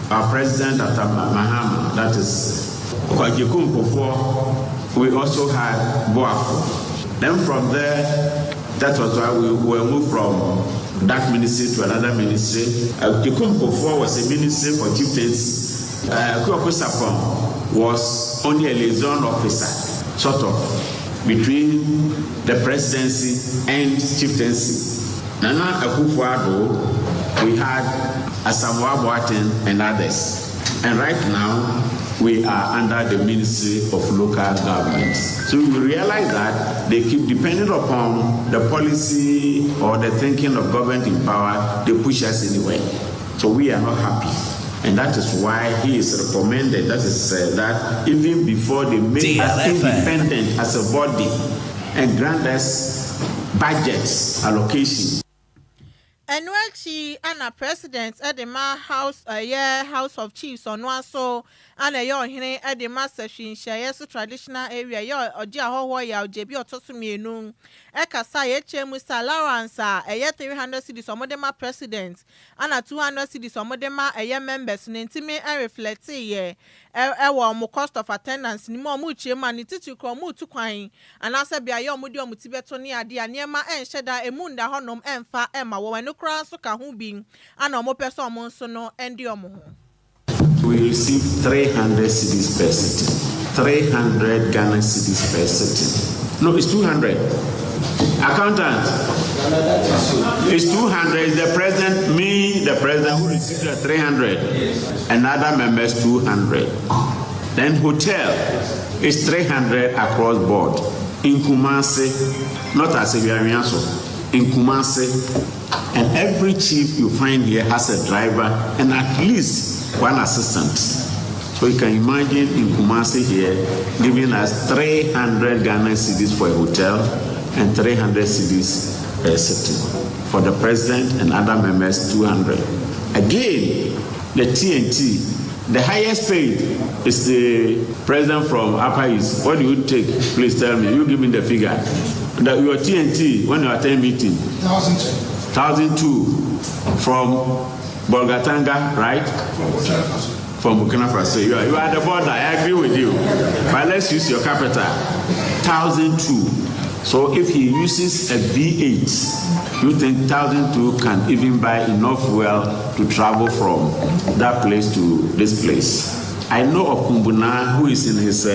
our president after Mahama, that is Agyekum Kufuor, we also had Boafo. Then from there, That was why we were moved from that ministry to another ministry. Agyekum Kufuor was a ministry for chieftaincy. Akuoko Sarpong was only a liaison officer, sort of, between the presidency and chieftaincy. Nana Akufo-Addo, we had Asamoah Boateng and others. And right now, we are under the Ministry of Local Government. So we realize that they keep depending upon the policy or the thinking of government in power, they push us anyway. So we are not happy. And that is why he is recommended, that is that even before they make us independent as a body and grant us budget allocation. Ɛno akyi ana President de ma House, ɛyɛ House of Chiefs, ɔno aso ana ɛyɛ ɔhene de ma Sɛhwi Nhyɛeɛ so Traditional Area, ɛyɛ ɔgye ahɔhoɔ yɛ ɔgye bi ɔtɔ so mmienu ɛkasa. Yɛkyerɛ mu sɛ allowance a ɛyɛ 300 cedis ɔmo ma President ana 200 cedis ɔmo ma ɛyɛ members ne ntumi ɛreflect yɛ ɛwɔ ɔmo cost of attendance ne mu. Ɔmo kyerɛ mu a ne titiri kora ɔmo tu kwan anaasɛ beaeɛ ɔmo de ɔmo ti bɛto ne adeɛ a nneɛma ɛnhyɛ da emu nda hɔnom ɛnfa ɛma wɔn. Ɛno koraa nso ka ho bi ana ɔmo pɛ sɛ ɔmo nso no ɛndi ɔmo ho. We receive 300 cedis per sitting. 300 Ghana cedis per sitting. No, it's 200. Accountant, it's 200. It's the president, me, the president who received the 300, and other members 200. Then hotel is 300 across board. In Kumasi, not as a Wiaso, in Kumasi. And every chief you find here has a driver and at least one assistant. So you can imagine in Kumasi here giving us 300 Ghana cedis for a hotel and 300 cedis per sitting. For the president and other members, 200. Again, the TNT, the highest paid is the president from Upper East. What do you take? Please tell me. You give me the figure. That your TNT, when you attend meeting, 1,002 from Bolgatanga, right? From Burkina Faso. From Burkina Faso. You are the border. I agree with you. But let's use your capital. 1,002. So if he uses a V8, you think 1,002 can even buy enough fuel to travel from that place to this place? I know of Kumbuna, who is in his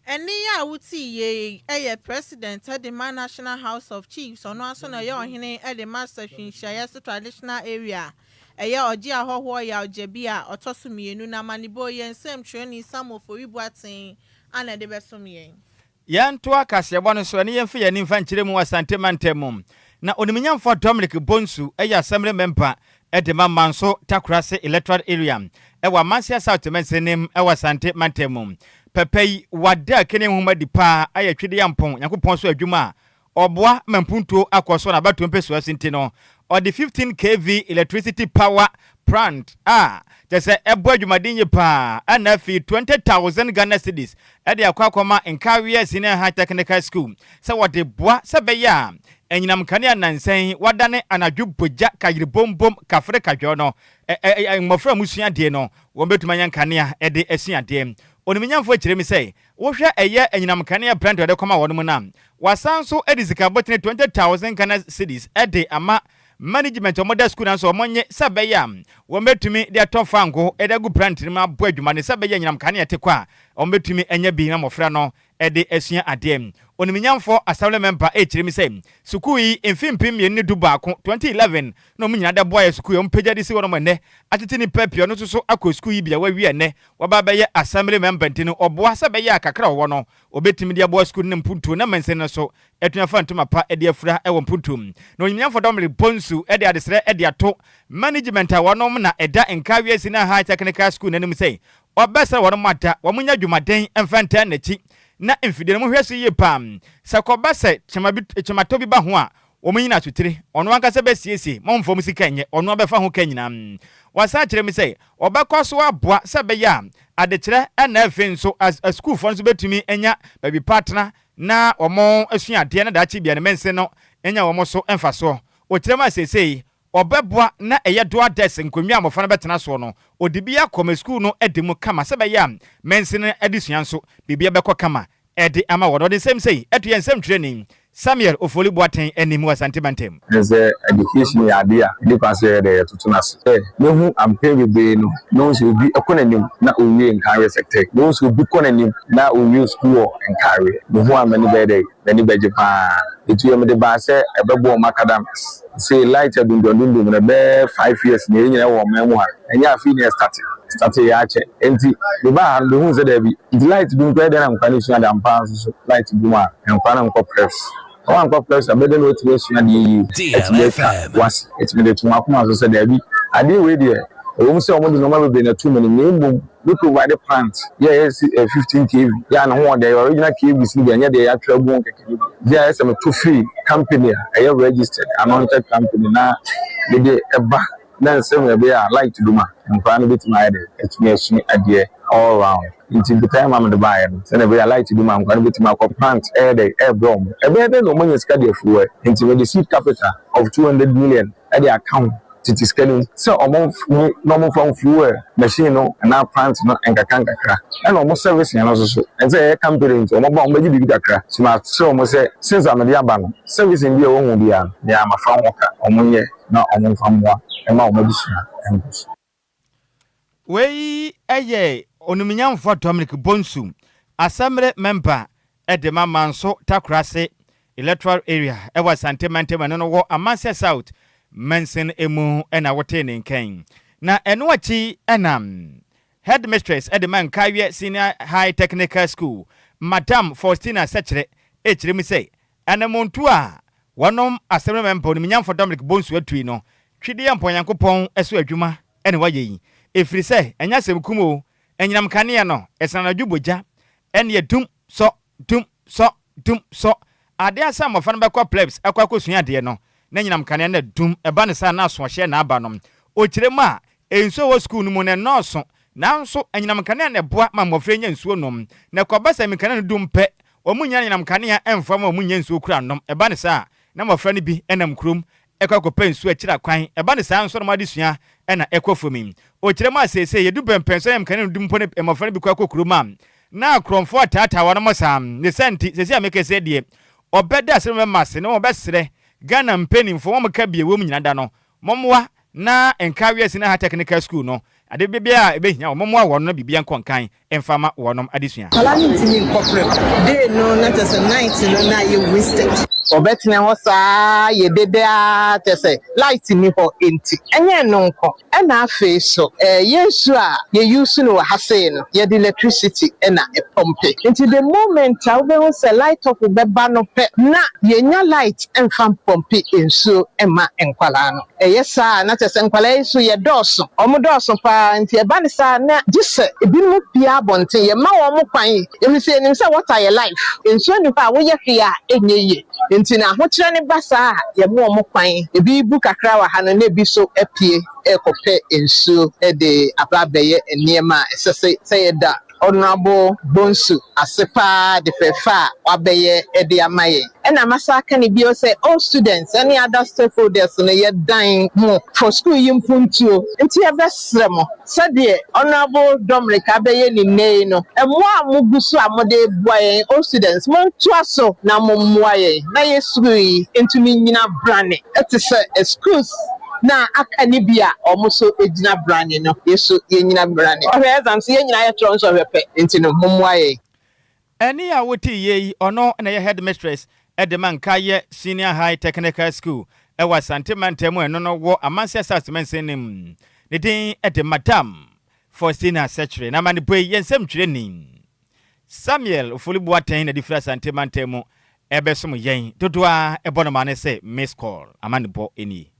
Ɛne yi a wotii yie ɛyɛ President ɛde ma National House of Chiefs, ɔno aso na ɛyɛ ɔhene ɛde ma Sɛhwi Nhyiaeɛ so Traditional Area, ɛyɛ ɔgye ahɔhoɔ yɛ ɔgye bi a ɔtɔ so mmienu na amanibɔ yɛn nsɛmtwerɛni Samuel Ofori ana ɛde bɛsom yɛn. Yɛnto akaseɛbɔ no so ɛne yɛmfa yɛn nimfa nkyerɛ mu wɔ Asante mantam mu na Onimnyamfoɔ Dominic Bonsu ɛyɛ assembly member ɛde ma Manso Takorase Electoral Area ɛwɔ Amansia South mansinim ɛwɔ Asante mantam mu. Pɛpɛ yi wada kene nhoma di paa ayɛ twede yampɔn Nyankopɔn so adwuma a ɔboa ma mpuntuo akɔ so na abatoɔ mpɛsua so nti no ɔde 15 kV electricity power plant a kyɛ sɛ ɛbɔ adwumaden yie paa ɛna afei 20,000 Ghana cedis ɛde akɔ akɔma Nkaweɛ Senior High Technical School sɛ wɔde boa sɛ bɛyɛ a anyinam kanea nansɛn wadane anadwo bogya kayere bombom kafere kadwɔ no mmɔfra a musua adeɛ no wɔn bɛtumi anya nkanea ɛde asua adeɛ. Onimnyamfoɔ kyerɛ mi sɛ wohwɛ ɛyɛ anyinam kanea plant a wɔde kɔma wɔn mu no a wasan so de sika bɔtene 20,000 Ghana cedis ɛde ama management a wɔda school na nso wɔn nye sɛ bɛyɛ a wɔn bɛtumi de atɔ fango ɛde agu plant no mu abɔ adwuma ne sɛ bɛyɛ anyinam kanea te kɔ a wɔn bɛtumi anya bi na mmɔfra no ɛde asua adeɛ. Onimnyamfoɔ assembly member ɛkyerɛ mi sɛ sukuu yi mfe 2011, 2011 na wɔn nyinaa de boa yɛ sukuu yi wɔn pagya de si wɔn ɛnɛ atete nipa pii. Ɔno nso so akɔ sukuu yi bia wawie ɛnɛ wɔba bɛyɛ assembly member nti no ɔboa sɛ bɛyɛ a kakra ɔwɔ no obɛtumi de aboa sukuu no ne mpuntuo na mɛnsɛn no so ɛtumi afa ntoma pa ɛde afura ɛwɔ mpuntuo. Na Onyimnyamfo Dominic Bonsu ɛde adesrɛ ɛde ato management a wɔnom na ɛda Nkawie Senior High Technical School n'anim sɛ ɔbɛsrɛ wɔn ada wɔn nya dwumaden mfa ntaa n'akyi na mfidie no mohwɛ so yie paa sɛ kɔba sɛ kyematɔ bi ba ho a wɔn nyina asotire ɔno ankasa bɛsiesie ma ɔmfa mu sika nyɛ ɔno abɛfa ho ka nyinaa. Wasan kyerɛ mi sɛ ɔbɛkɔ so aboa sɛ bɛyɛ a adekyerɛ ɛna afei nso asukuufoɔ nso bɛtumi anya baabi pa atena na wɔn asua adeɛ na daakye bia ne mɛnse no anya wɔn so mfasoɔ. Ɔkyerɛ mu a seesei ɔbɛboa na ɛyɛ dual desk nkonnwa a mmɔfra no bɛtena soɔ no ɔde bi akɔ ma sukuu no adi mu kama sɛ bɛyɛ a mɛnse no adesua nso biribia bɛkɔ kama ɛde ama wɔn. Ɔde nsɛm sɛi ɛto yɛn nsɛm twerɛni. Samuel Ofori Boateng anim wɔ Asante Mantam. Ne sɛ education yɛ adeɛ a ɛdi kwan sɛ yɛyɛ dɛ yɛtoto no ase. Sɛ mehu mpɛn bebree no, mehu sɛ obi kɔ n'anim na owie Nkareɛ Sectec. Mehu sɛ obi kɔ n'anim na owie sukuu wɔ Nkareɛ. Mehu a m'ani bɛyɛ dɛ, m'ani bɛgye pa ara. Ɛtu yɛ mede baa sɛ ɛbɛboa wɔn academics. Sei light adundum no ɛbɛyɛ 5 years na yɛn nyinaa wɔ ɔman mu ha. Ɛnyɛ afei na ɛstart. Start yɛ akyɛ. Nti mebaa ha no mehu sɛ daabi. Nti light dum koraa dɛn na nkwa no sua de ampa nso so light dum a nkwa no nkɔ preps. Wɔn ankɔ preps a bɛdɛ na wɔtumi asua adeɛ yie. Ɛtumi atwa wase. Ɛtumi de to wɔn akoma so sɛ daabi. Adeɛ wei deɛ ɛwɔ mu sɛ wɔn de nneɛma bebree na ɛto mu anim na mmom we provide plant yɛ ɛyɛ 15 kV yɛ a ne ho ɔde ɛyɛ original KVs no bi, ɛnyɛ deɛ yɛatwerɛ agu ho kɛkɛ no bi yɛ a ɛyɛ sɛ meto firi company a ɛyɛ registered anointed company na mede ɛba na nsɛm ɛbɛyɛ a light dum a nkwadaa no bɛtumi ayɛ de ɛtumi asua adeɛ all round. Nti botaeɛ ma mede baeɛ no sɛnea ɛbɛyɛ a light dum a nkwadaa no bɛtumi akɔ plant ɛyɛ dɛ ɛɛbrɛ wɔn ɛbɛyɛ dɛ na wɔn anya sika de afuo. Nti mede seed capital of 200 million ɛde aka ho tete sika no mu sɛ ɔmo na ɔmo fa fuel machine no anaa plant no nkakra nkakra, ɛna ɔmo service yɛn no nso so ɛnsɛ ɛyɛ company nti ɔmo ba ɔmo bɛgye biribi kakra so ma kyerɛ ɔmo sɛ since a mede aba no, servicing bi a ɛwɔ ho biara deɛ amafa ho ka ɔmo nyɛ na ɔmo nfa mmoa ɛma ɔmo adesua ɛnkɔ so. Wei yɛ onimnyamfoɔ Dominic Bonsu, assembly member ɛde ma Manso Takorase electoral area ɛwɔ Asante Mantam, ɛno no wɔ Amansia South mansin emu, ɛna wotee ne nkan. Na ɛno akyi ɛna headmistress ɛde ma Nkawiɛ Senior High Technical School, Madam Faustina Sɛkyerɛ, ɛkyerɛ mu sɛ anamontu a wɔnom assembly member onimnyamfoɔ Dominic Bonsu atui no, twedeɛ mpɔnyankopɔn ɛso adwuma ɛne wayɛ yi, ɛfiri sɛ ɛnyɛ asɛm kum o. Ɛnyinam kanea no ɛsena anadwo bogya ɛne dum sɔ dum sɔ dum sɔ adeɛ asa. Mmɔfra no bɛkɔ preps ɛkɔ akɔsua adeɛ no na nyinam kanea no dum. Ɛba ne saa na asoɔhyɛ na aba no. Ɔkyerɛ mu a, nsuo wɔ sukuu no mu no ɛnɔɔso, nanso anyinam kanea na ɛboa ma mmɔfra nya nsuo nom. Na ɛkɔba sɛ nkanea no dum pɛ, wɔn nya anyinam kanea ɛmfa ma wɔn nya nsuo kura nom. Ɛba ne saa na mmɔfra no bi ɛnam kurom ɛkɔ akɔpɛ nsuo akyiri akwan. Ɛba ne saa nso na wɔn adesua ɛna ɛkɔ fam yi. Ɔkyerɛ mu a, seesei yɛdu pɛmpɛn so anyinam kanea no dum mpo ne mmɔfra no bi kɔ akɔ kurom a na akorɔmfoɔ ataataa wɔn mo saa ne sɛ. Nti seesei a meka sɛ deɛ ɔbɛda asɛm bɛma ase na wɔbɛsrɛ Ghana mpanimfoɔ wɔn ka bie wɔm nyina da no mɔmmoa na Nkawiɛ Senior High Technical School no ade biribiara a ɛbɛhia wɔn mɔmmoa wɔn no biribia nkɔ nkan mfa ma wɔnom adesua. Nkwadaa no ntumi nkɔ prep day no na kyerɛ sɛ night no na ayɛ wasted. Ɔbɛtena hɔ saa yɛ dede a kyerɛ sɛ light ni hɔ, nti ɛnyɛ no nko. Ɛna afei so yɛn nsuo a yɛuse no wɔ ha sei no, yɛde electricity ɛna ɛpump, nti the moment a wobɛhu sɛ light off bɛba no pɛ na yɛnya light ɛmfa mpump nsuo ɛma nkwalaa no. Ɛyɛ saa na kyerɛ sɛ nkwalaa yi so yɛ dɔɔso, ɔmo dɔɔso paa, nti ɛba ne saa na gye sɛ ebinom pia abɔnten yɛma wɔn kwan, ebi sɛ yɛnim sɛ water yɛ life, nsuo ni hɔ a woyɛ hwee a ɛnyɛ yie, nti na ahokyerɛ ne ba saa a yɛma wɔn kwan, ebi bu kakra wɔ ha no na ebi so apue ɛrekɔpɛ nsuo ɛde aba abɛyɛ nneɛma a ɛsɛ sɛ yɛda Honourable Bonsu ase paa de fɛɛfɛ a wabɛyɛ ɛde ama yɛn. Ɛna masa aka ne bio sɛ all students ɛne other stakeholders no, yɛdan mo for school yi mpuntuo, nti yɛbɛsrɛ mo sɛdeɛ Honourable Dominic abɛyɛ ne nne yi no, ɛmmoa a mogu so a mode boa yɛn all students, montoa so na mommoa yɛn na yɛ school yi ntumi nyina brane ɛte sɛ schools na aka ne bi a ɔmo nso gyina brane no, yɛso yɛnyina brane. Ɔhwɛ exams, yɛn nyinaa yɛtwerɛ nso ɔhwɛ pɛ, nti no mommoa yɛn. Ɛne a wote yie yi, ɔno na yɛ headmistress ɛde ma Nkayɛ Senior High Technical School ɛwɔ Asante Mantam mu, ɛno no wɔ Amansia South mansin no mu. Ne din ɛde Madam Faustina Sɛkyerɛ. Na amanebɔ yi, yɛn nsɛm twerɛ Samuel Ofoli Boateng na de firi Asante Mantam mu ɛbɛsom yɛn. Dodoɔ a ɛbɔ no ma ne sɛ miss call amanebɔ nie.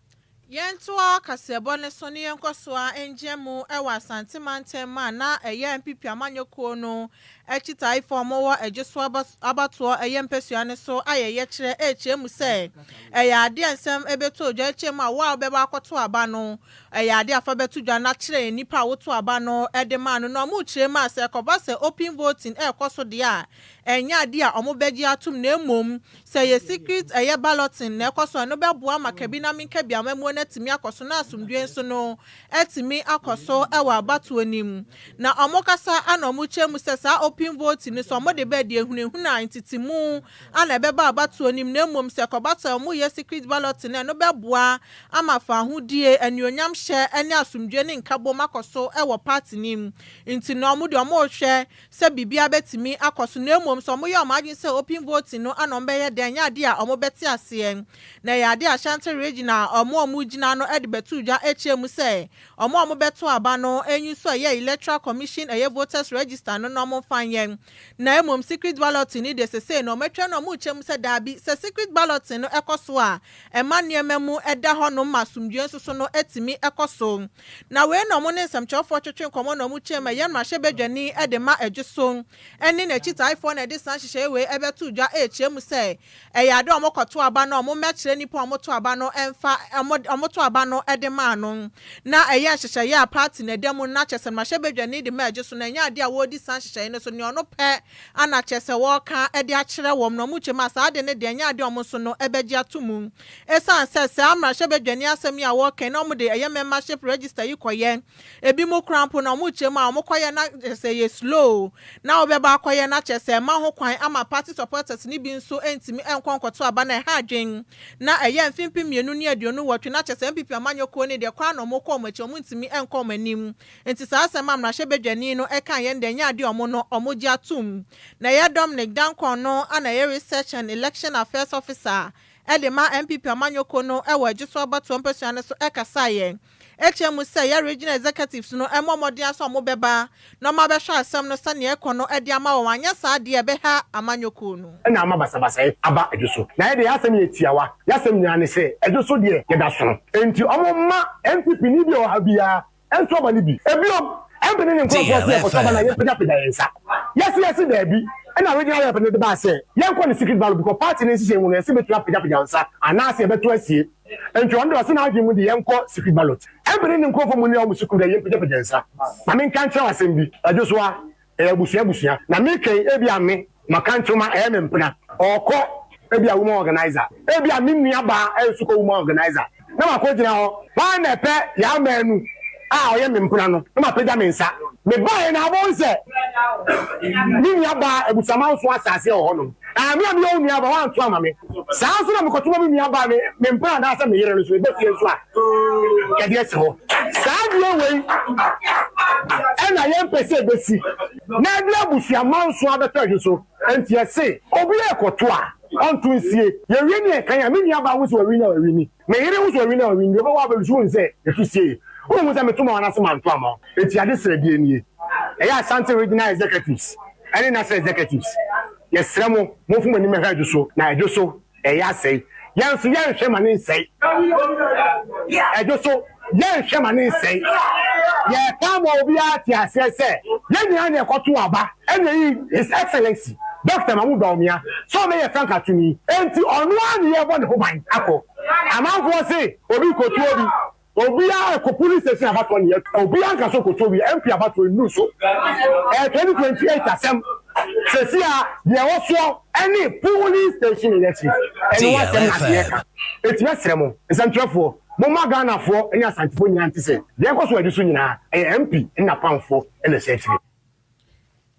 Yɛntoa kaseɛbɔ ne so ne yɛnkɔ so a ngyɛ mu ɛwɔ Asante Mantam a na ɛyɛ NPP amanyɔkuo no akyitaafoɔ a wɔwɔ ɛgye so abatoɔ ɛyɛ mpɛsua no so ayɛ yɛkyerɛ ɛrekyerɛ mu sɛ ɛyɛ adeɛ nsɛm ɛbɛtɔ dwa ɛkyerɛ mu a wo a wobɛba akɔto aba no, ɛyɛ adeɛ afa bɛto dwa na kyerɛ nipa a woto aba no ɛde maa no. Na ɔmo kyerɛ mu a sɛ ɛkɔba sɛ open voting ɛrekɔ so deɛ a, ɛnyɛ adeɛ a ɔmo bɛgye atom, na emom sɛ yɛ secret ɛyɛ balloting na ɛkɔ so, ɛno bɛboa ma kabi na minka bi amamuo no atumi akɔ so na asomdwe nso no atumi akɔ so ɛwɔ abatoɔ nim. Na ɔmo kasa ana ɔmo kyerɛ mu sɛ saa open open voting no sɛ wɔde ba deɛ ehunahuna ntetemu ana ɛbɛba abatoɔ nim, na mmom sɛ ɛkɔba sɛ wɔyɛ secret ballot no, ɛno bɛboa ama fa ahodie, anuonyam hyɛ ne asomdwe ne nkabom akɔ so wɔ party nim. Nti na wɔn deɛ, wɔrehwɛ sɛ biribiara bɛtumi akɔ so, na mmom sɛ wɔyɛ wɔn adwene sɛ open voting no ana wɔbɛyɛ deɛ, ɛnyɛ adeɛ a wɔbɛte aseɛ. Na ɛyɛ adeɛ a Ashanti Region a wɔn a wɔgyina no de bɛto dwa akyerɛ mu sɛ wɔn a wɔbɛto aba no enyi nso ɛyɛ Electoral Commission ɛyɛ voters register no na wɔmfa nyɛ, na mmom secret ballot ni deɛ, sesei na wɔatwa no, wɔn rekyerɛ mu sɛ daabi, sɛ secret ballot no ɛkɔ so a, ɛma nneɛma mu ɛda hɔnom ma asomdwe nso so no atumi ɛkɔ so. Na wei na wɔn ne nsɛmtwerɛfoɔ twetwe nkɔmmɔ na wɔn kyerɛ mu ɛyɛ mmarahyɛbadwani ɛde ma Adwo ɛne n'akyitaafoɔ na ɛde saa nhyehyɛeɛ wei ɛbɛto dwa ɛrekyerɛ mu sɛ ɛyɛ ade a wɔkɔto aba no a, wɔmmɛkyerɛ nipa a wɔto aba no ɛmfa wɔto aba no ɛde maa no, na ɛyɛ nhyehyɛeɛ a party na ɛda mu, na kyerɛ sɛ mmarahyɛbadwani de ma Adwo so na ɛnyɛ adeɛ a wɔredi saa nhyehyɛeɛ no so nea ɔno pɛ ana kyerɛ sɛ wɔreka ɛde akyerɛ wɔn. Na wɔn kyerɛ mu a saa ade no deɛ, ɛnyɛ adeɛ a wɔn nso no ɛbɛgye ato mu, ɛsiane sɛ saa mmarahyɛbadwani asɛm yi a wɔreka na wɔde ɛyɛ membership register yi kɔyɛ ebi mu kora mpo na wɔn kyerɛ mu a wɔkɔyɛ na kyerɛ sɛ yɛ slow na wɔbɛba akɔyɛ, na kyerɛ sɛ ɛma ho kwan ama party supporters ne bi nso ntumi nkɔ nkɔto aba na ɛha adwen. Na ɛyɛ mfimfin 228, na kyerɛ sɛ NPP amanyɔkuo ne deɛ koraa na wɔn kɔ wɔn akyi, wɔn ntumi nkɔ wɔn anim. Nti saa asɛm a mmarahyɛbadwani no ɛka yɛn deɛ, ɛnyɛ adeɛ ɔmo no ɔmo gye atum. Na ɛyɛ Dominic Dankon no ana ɛyɛ Research and Election Affairs Officer ɛde ma NPP amanyɔkuo no ɛwɔ Adwo so abatoɔ mpasua no so ɛkasaeɛ ɛkyerɛ mu sɛ yɛ regional executives no ɛmɔ mmɔden aso ɔmo bɛba na ɔmo abɛhwɛ asɛm no sɛnea ɛkɔ no ɛde ama wɔn, anyɛ saa deɛ, ɛbɛha amanyɔkuo no. Ɛna ama basabasayɛ aba Adwo so. Na yɛde yɛasɛm yɛ tiawa, yɛasɛm nyinaa ne sɛ Adwo so deɛ, yɛda sono. Enti ɔmo ma NPP ni bi a ɔha biara ɛnto aba no bi. Ebiom, MP ne ne nkurɔfoɔ sɛ yɛkɔtɔ aba no a, yɛmpagyapagya yɛn nsa. Yɛse yɛse daabi. Ɛna regional rep no de baa sɛ yɛnkɔ ne secret ballot, because party no nhyehyɛ mu no, yɛsɛ bɛtumi apagyapagya nsa anaasɛ yɛbɛto asie. Nti ɔno de ɔse n'adwene mu de yɛnkɔ secret ballot. MP ne ne nkurɔfoɔ mu ne ɔmo sukuu dɛ yɛmpagyapagya nsa. Ma menka nkyerɛ wo asɛm bi. Adwo so a, ɛyɛ abusua abusua. Na mekɛn ebi a me maka ntoma ɛyɛ me mpena. Ɔkɔ ebi a woman organizer. Ebi a me nua baa ɛnso kɔ woman organizer. Na makɔ gyina hɔ. Hwan na ɛpɛ yɛama anu a ɔyɛ me mpena no, na mapagya me nsa. Mebaeɛ na abɔn sɛ me nua baa abusuama nso asase wɔ hɔnom. Ah, me a meyɛ wo nua baa, woanto ama me. Saa nso na mekɔto ma me nua baa, me me mpena anaasɛ me yere no so meba fie nso a, yɛde asi hɔ. Saa deɛ wei ɛna yɛmpɛ sɛ ɛbɛsi na ɛde abusuama nso abɛtɔ adwo so. Nti yɛse obi ɛkɔto a, ɔnto nsie. Yɛwie ne yɛkan a, me nua baa ho sɛ wawini a wawini. Me yere ho sɛ wawini a wawini. Deɛ ɔbɛwɔ abɛbi so wohu sɛ yɛto sie. Wohu sɛ meto ma wo anaasɛ manto ama wo. Enti ade srɛdeɛ nie. Ɛyɛ Ashanti Regional Executives ɛne National Executives. Yɛsrɛ mo, momfa mo anim mmɛhwɛ Adwo so, na Adwo so ɛyɛ asɛe. Yɛn nso yɛnhwɛ ma ne nsɛe. Adwo so yɛnhwɛ ma ne nsɛe. Yɛka ma obiara te aseɛ sɛ yɛn nyinaa na ɛkɔto aba ɛna yi His Excellency Dr. Mahmoud Bawumia sɛ ɔbɛyɛ frankatoni. Enti ɔno ara ne yɛbɔ ne ho ban akɔ. Amanfoɔ se obi kɔtu obi. Obiara kɔ polling station abatoɔ ne yɛ. Obiara nka so kɔtu obi. MP abatoɔ nnuru so. Ɛyɛ 2028 asɛm. Sɛsi a deɛ ɛwɔ soɔ ɛne polling station elections. Ɛno ho asɛm na adeɛ ka. Eti mɛsrɛ mo nsɛntwerɛfoɔ, momma Ghanafoɔ ne Asantefoɔ nyinaa nte sɛ deɛ ɛkɔ so adi so nyinaa ɛyɛ MP ne n'apamfoɔ na ɛhyɛ akyire.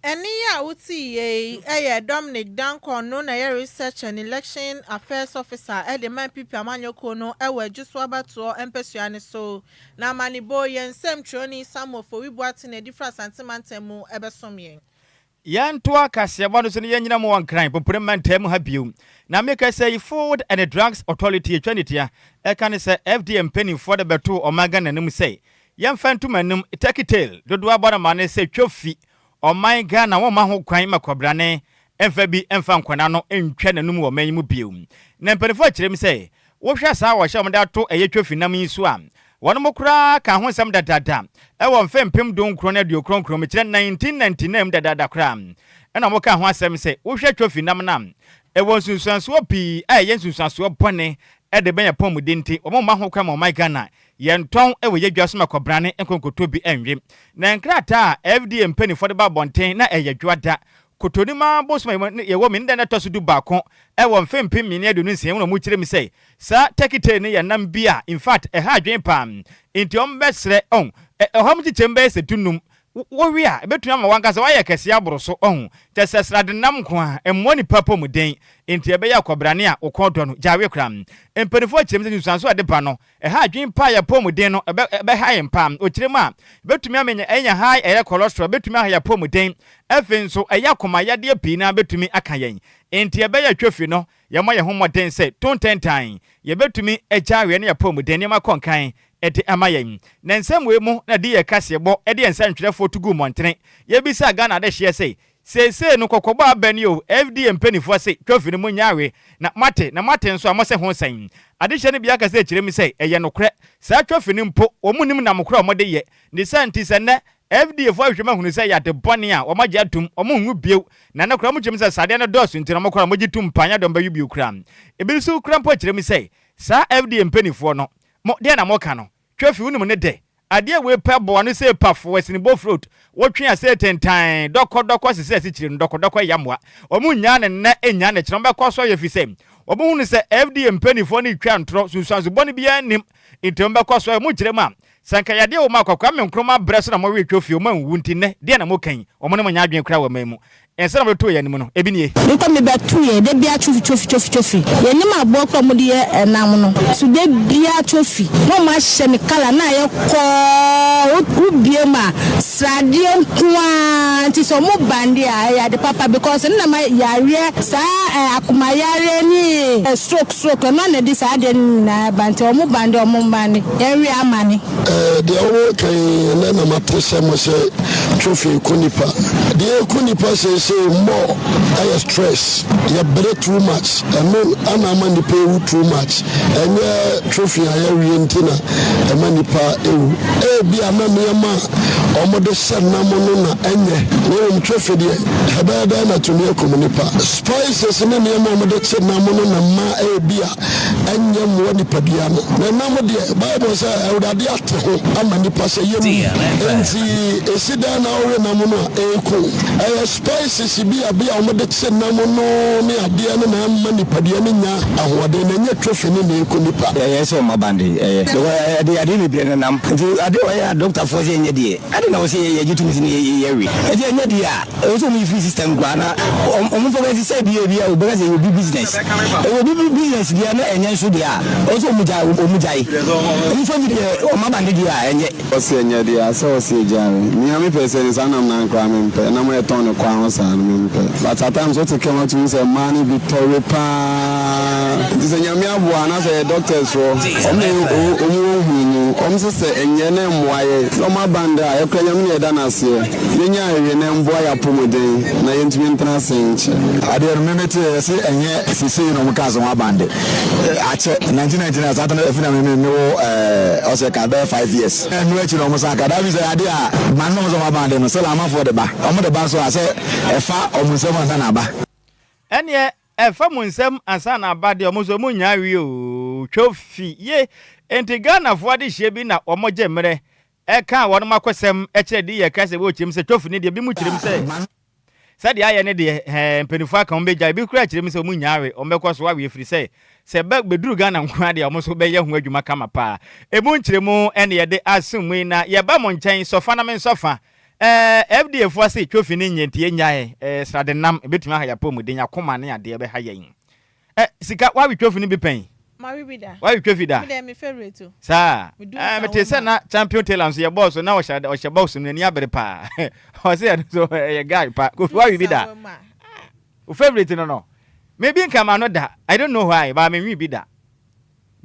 Ɛne yi a wotii yei ɛyɛ Dominic Dankon no na ɛyɛ Research and Election Affairs Officer ɛde ma NPP amanyɔkuo no ɛwɔ Adwo so abatoɔ mpasua no so. Na amanebo yɛn nsɛmtwerɛni Samuel Fowi Boateng na ɛdi firi Asante mantam mu ɛbɛsom yɛn. Yɛntoa kaseɛbɔ no so no, yɛnyina mu wɔ Nkran Pompone mantam mu ha bio. Na meka sɛ yi Food and Drugs Authority atwa ne tia ɛka ne sɛ FDA mpanimfoɔ de bɛtoo ɔman Ghana anim sɛ yɛmfa ntom anim turkey tail dodoɔ abɔ no ma ne sɛ twofi ɔman Ghana wɔmma ho kwan ma kwabrane mfa bi mfa nkwadaa no ntwa n'anum wɔ ɔman yi mu bio. Na mpanimfoɔ akyerɛ mu sɛ wohwɛ saa wɔhyɛ wɔn de ato ɛyɛ twofi nam yi so a, wɔn mo koraa ka ho nsɛm dadaada ɛwɔ mfe 1999, mekyerɛ 1999 mu dadaada koraa, ɛna wɔn ka ho asɛm sɛ wohwɛ twofi nam no a, ɛwɔ nsunsuansoɔ pii a ɛyɛ nsunsuansoɔ bɔne ɛde bɛn apɔmuden, nti wɔn mma ho kwan ma ɔman Ghana yɛntɔn wɔ yɛdwa so ma kɔbrane nkonkoto bi nwe. Na nkrataa a FDA mpanimfoɔ de ba abɔnten na ɛyɛ dwoada Kotonima bosom a yɛwɔ mu ne da no ɛtɔ so 11 wɔ mfe 2026 mu na wɔkyerɛ mu sɛ saa turkey tail no yɛ nam bi a in fact ɛha adwene paa, nti wɔn bɛsrɛ ɔn ɛhɔ mo kyekyɛm bɛyɛ sɛ 15. Wowe a, ebetumi ama w'ankasa woayɛ kɛse aboro so. Wahu? Kyerɛ sɛ sradenam nko ara, mmoa nnipa apɔwmuden. Enti ɛbɛyɛ akwabrane a wo kɔn dɔ no, gyae we koraa. Mpanyimfo akyerɛ mu sɛ nsunsuanso a ɛde ba no, ɛha adwene paa, yɛn apɔwmuden no, ɛbɛ, ɛbɛha yɛn paa. Ɔkyerɛ mu a, ebetumi ama yɛanya high ɛyɛ cholesterol, ebetumi aha yɛn apɔwmuden. Afei nso, ɛyɛ akoma yadeɛ pii no ara betumi aka yɛn. Enti ɛbɛyɛ atwafi no, yɛmmɔ yɛn ho mmɔden sɛ to ntentan, yebetumi agyae we ne yɛn apɔwmuden nneɛma kɔ nkan de ama yɛn. Na nsɛm wei mu na de yɛ kaseɛbɔ de yɛn nsɛntwerɛfoɔ to guu mmɔntene. Yɛbisaa Ghana adehyeɛ se, Seesei no kɔkɔbɔ aba ni o, FDA mpaninfoɔ se trophy no monnyae we, na moate, na moate nso a mose ho sɛn? Adehyeɛ no bi akasa akyerɛ mu sɛ ɛyɛ nokorɛ, saa trophy no mpo wɔn nnim nam korɔ a wɔde yɛ, ne saa nti sɛ nnɛ FDA foɔ ahwehwɛ mu ahunu sɛ ɛyɛ ade bɔne a, wɔn agye atom, wɔn nwu bio, na ɛno koraa wɔkyerɛ mu sɛ sadeɛ no dɔɔso nti no wɔn koraa wɔgye tom paa nyɛ deɛ wɔbɛwe bio koraa. Ebi nso koraa mpo kyerɛ mu sɛ saa FDA mpaninfoɔ no Mo, deɛn na moka no? Twofi, wonim ne dɛ. Adeɛ wei pɛ boa no sei pafo, asinibɔ fruit, wotwe a sei tentann, dɔkɔ dɔkɔ sesɛ asikyire no, dɔkɔ dɔkɔ ɛya mmoa. Wɔn nnyaa no nnɛ, nnyaa no kyena, wɔn bɛkɔ so ayɛ efisɛ wɔn hunu sɛ FDA mpaninfoɔ no retwa ntorɔ, sunsuanso bɔne biara nnim, nti wɔn bɛkɔ so ayɛ. Mo kyerɛ mu a, sɛ anka yadeɛ wɔ mu a, Kwame Nkrumah berɛ so na mo wee Twofi, wɔn anwuwu, nti nnɛ, deɛn na moka yi? Wɔn ne mo nyɛ adwene koraa wɔ man mu. Nsɛm a wɔde too yɛn anim no, ebi nie. Mekɔ mebɛto yɛ da bia twofi twofi twofi twofi yɛnim aboɔ kora ɔmo de yɛ ɛnam no so da bia twofi na ɔmo ahyɛ no kala na ayɛ kɔɔ wo bie mu a sradeɛ nkoaa nti sɛ ɔmo ban deɛ a ɛyɛ ade papa because ɛno na ɛma yareɛ saa ɛ akoma yareɛ ne stroke stroke ɛno na ɛde saa adeɛ no nyinaa ba nti ɔmo ban deɛ ɔmo mbane yɛnwe amane. Eh, deɛ woreka yi, ɛnnɛ na mate sɛ mo sɛ trophy ku nipa. Deɛ ɛku nipa seesei more ɛyɛ stress. Yɛbrɛ too much, ɛno ana ama nipa ewu too much. Ɛnyɛ trophy a yɛawie nti na ɛma nipa ewu. Ebia na nneɛma a wɔde hyɛ nam no na ɛnyɛ, na mmom trophy deɛ, ɛbɛyɛ dɛn na atumi akum nipa? Spices ne nneɛma a wɔde kye nam no na ɛma ebia ɛnyɛ mmoa nipadua no. Na nam deɛ, Bible sɛ Awurade ate ho ama nipa sɛ yɛnni. Enti ɛsi dɛn na wowe nam no a ɛreku wo? Ɛyɛ spices bi a bi a wɔde kye nam no ne adeɛ no na ɛmma nipadua no nya ahoɔden, na ɛnyɛ trophy no na ɛku nipa. Ɛyɛ sɛ ɔma bande ɛyɛ because ɛde yadeɛ bebree na nam nti adeɛ ɔyɛ a doctor foɔ sɛ ɛnyɛ deɛ ade na ɔsɛ yɛgye tom sɛ yɛ we nti ɛnyɛ deɛ a. Ɛwɔ sɛ wɔyi firi system koraa na wɔn mfa bɛsi sɛ ebi ebi a obɛka sɛ ɛyɛ obi business ɛyɛ obi business deɛ na ɛnyɛ nso deɛ a ɛwɔ sɛ wɔn gyae wɔn gyae wɔn fa fi deɛ wɔn aba ne deɛ a ɛnyɛ. Ɔse ɛnyɛ deɛ a sɛ ɔse agyaa me. Nea me pɛ sɛ ne saa nam no koraa me mpɛ nam a yɛtɔn no kwan ho saa no me mpɛ but at times wote kɛm atumi sɛ mmaa no bi tɔ we paa nti sɛ Nyame aboa na sɛ yɛ doctors foɔ ɔmo na ɔmo wɔ nhunumu ɔmo se sɛ ɛnyɛ na ɛmmoa yɛ na ɔmo aban dɛ a yɛkora Nyame na yɛda no aseɛ. Yɛnya awie na ɛmboa yɛn apɔmuden na yɛntumi ntena ase nkyɛ. Adeɛ no me me teɛ yɛse ɛnyɛ sesei na ɔmo kaa sɛ ɔmo aban de akyɛ 1999 saa tɛm ɛfi na me me me wɔ ɛɛ ɔsɛ ka bɛyɛ 5 years ɛno akyi na ɔmo san ka that means ɛyɛ adeɛ a ma no ɔmo sɛ ɔmo aban de no sɛ lamafoɔ de ba ɔmo de ba nso a sɛ ɛfa ɔmo nsam ansa na aba. Ɛneɛ ɛfa mo nsam ansa na aba deɛ ɔmo nso ɔmo nnya awie oo twofi ye enti Ghanafoɔ adehyeɛ bi na ɔmo gye mmerɛ Ɛkaa wɔnom akosɛm kyerɛ de yɛ ka sɛ wɔkyerɛm sɛ Twofi no deɛ bi mu kyerɛm sɛ sɛdeɛ ayɛ ne deɛ hɛɛ mpaninfoɔ aka wɔn bɛgyae bi koraa kyerɛm sɛ wɔn nnya awe wɔn bɛkɔ so awe ɛfiri sɛ sɛ bɛ bɛduru Ghana nko ara deɛ wɔn nso bɛyɛ ho adwuma kama paa. Ɛmu nkyerɛmu ɛne yɛde asom mu yi na yɛba mo nkyɛn sɔfa na me nsɔfa ɛɛ FDA foɔ se Twofi no nyɛ nti yɛnnyae ɛɛ sradenam ɛbɛtumi aha yɛn apɔmuden yɛn akoma ne adeɛ bɛha yɛn. Eh sika wawe twofi no bi pɛn? Mawe bi da. Wawe twofi da? Me deɛ me favourite o. Saa? Me du Eh nsa mete sɛ wɔ na Champion Taylor nso yɛ bɔɔl so na ɔhyɛ ɔhyɛ box mu n'ani abere paa. Ɔse ɛno nso ɛyɛ guy pa. Kofi wawe bi da? Wo favourite no no? Me bi nka m'ano da. I don't know why but menwe bi da.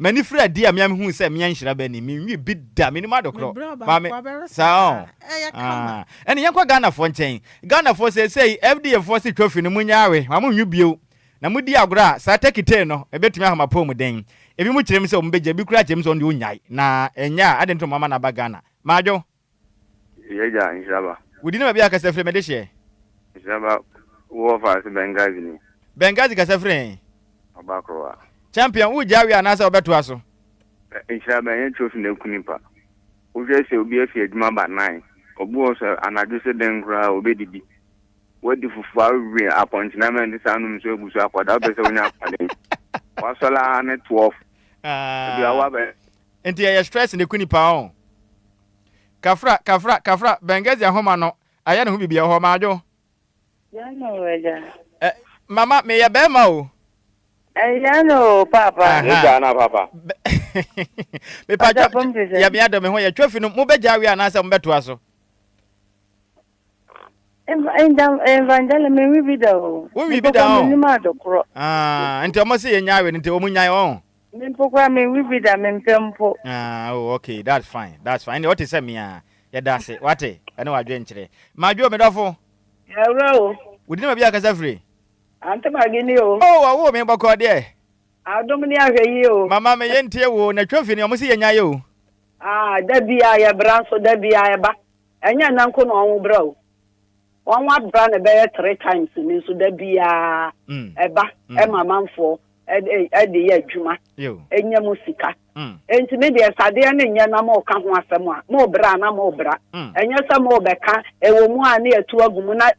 M'ani firi adi a mea mehuu sɛ mea nhyira bɛ ni menwi bi da menim adekorɔ ba me saa ɔn ah ɛne yɛnkɔ Ghanafoɔ nkyɛn Ghanafoɔ seesei FDA foɔ se trophy no munya awe ma monwi bio na modi agorɔ a saa turkey tail no ɛbɛtumi aha mo apɔmuden ebi mo kyerɛ mu sɛ wɔn bɛgya ebi koraa kyerɛ mu sɛ wɔn deɛ ɔnyae na ɛnyɛ a adɛn nti na wɔn ama no aba Ghana Madwo. Yɛgya nhyira ba. Wo din ne baabi a kasa firi me dehyeɛ. Nhyira ba wo wɔ faase Benghazi ni. Benghazi kasa firi he? Ɔbakorowa. Champion wo gyaa wie anaasɛ wo bɛtoa so? Nhyira ba ɛnyɛ trophy na ɛku nipa. Wo hwɛ sɛ obi afi adwuma ba nine, obi wɔ hɔ sɛ anadwo sɛ dɛn koraa obɛdidi. Wadi fufu awe apɔnkye na mɛnte saa anom nsuo agu so akɔda wopɛ sɛ wonya ahoɔden. Wasɔre ara ne 12. Ebi a wabɛ. Nti ɛyɛ stress na ɛku nipa ɔn. Kafra, kafra, kafra, Benghazi ahoma no, ayɛ ne ho biribi ɛwɔ hɔ, Madwo. Yɛn o agya. Ɛ, mama, meyɛ bɛrima o. Ɛyɛ no o papa. Aha. na papa. Mepa twɛ, yɛ me adɔ me ho yɛ twofi no, mobɛgya awie anaasɛ mobɛtoa so? Evangelist, me nwi bi da o. Wo nwi bi da o. Me nim adokorɔ. Ah, nti ɔmo se yɛ nya awie no nti ɔmo nyae ɔn. Me mpo koraa me nwi bi da, me mpɛ mpo. Ah, oh, okay, that's fine, that's fine. Ɛnna ɔte sɛ mea, yɛda ase, wate, ɛne wadwe nkyerɛ. Madwo, me dɔfo. Yɛwura o. Wo din ma bi akasa firi? Ante Magini o. Oh, ɔwoo me bɔkɔɔ deɛ. Adom ne ahwɛ yie o. Mama me yɛ ntie wo, na trophy ni ɔmo se yɛ nyae o. Ah, da biaa yɛ bra nso, da biaa ɛba. Ɛnyɛ nnɛ nko na wɔn bra o. Wɔn abra no bɛyɛ three times ni nso da biara ɛba ɛma amanfoɔ ɛde yɛ adwuma ɛnya mu sika. Enti me deɛ sɛ adeɛ no nyɛ na moka ho asɛm a mo bra na mo bra. Ɛnyɛ sɛ mo bɛka ɛwɔ mu a ne yɛtu agu mu na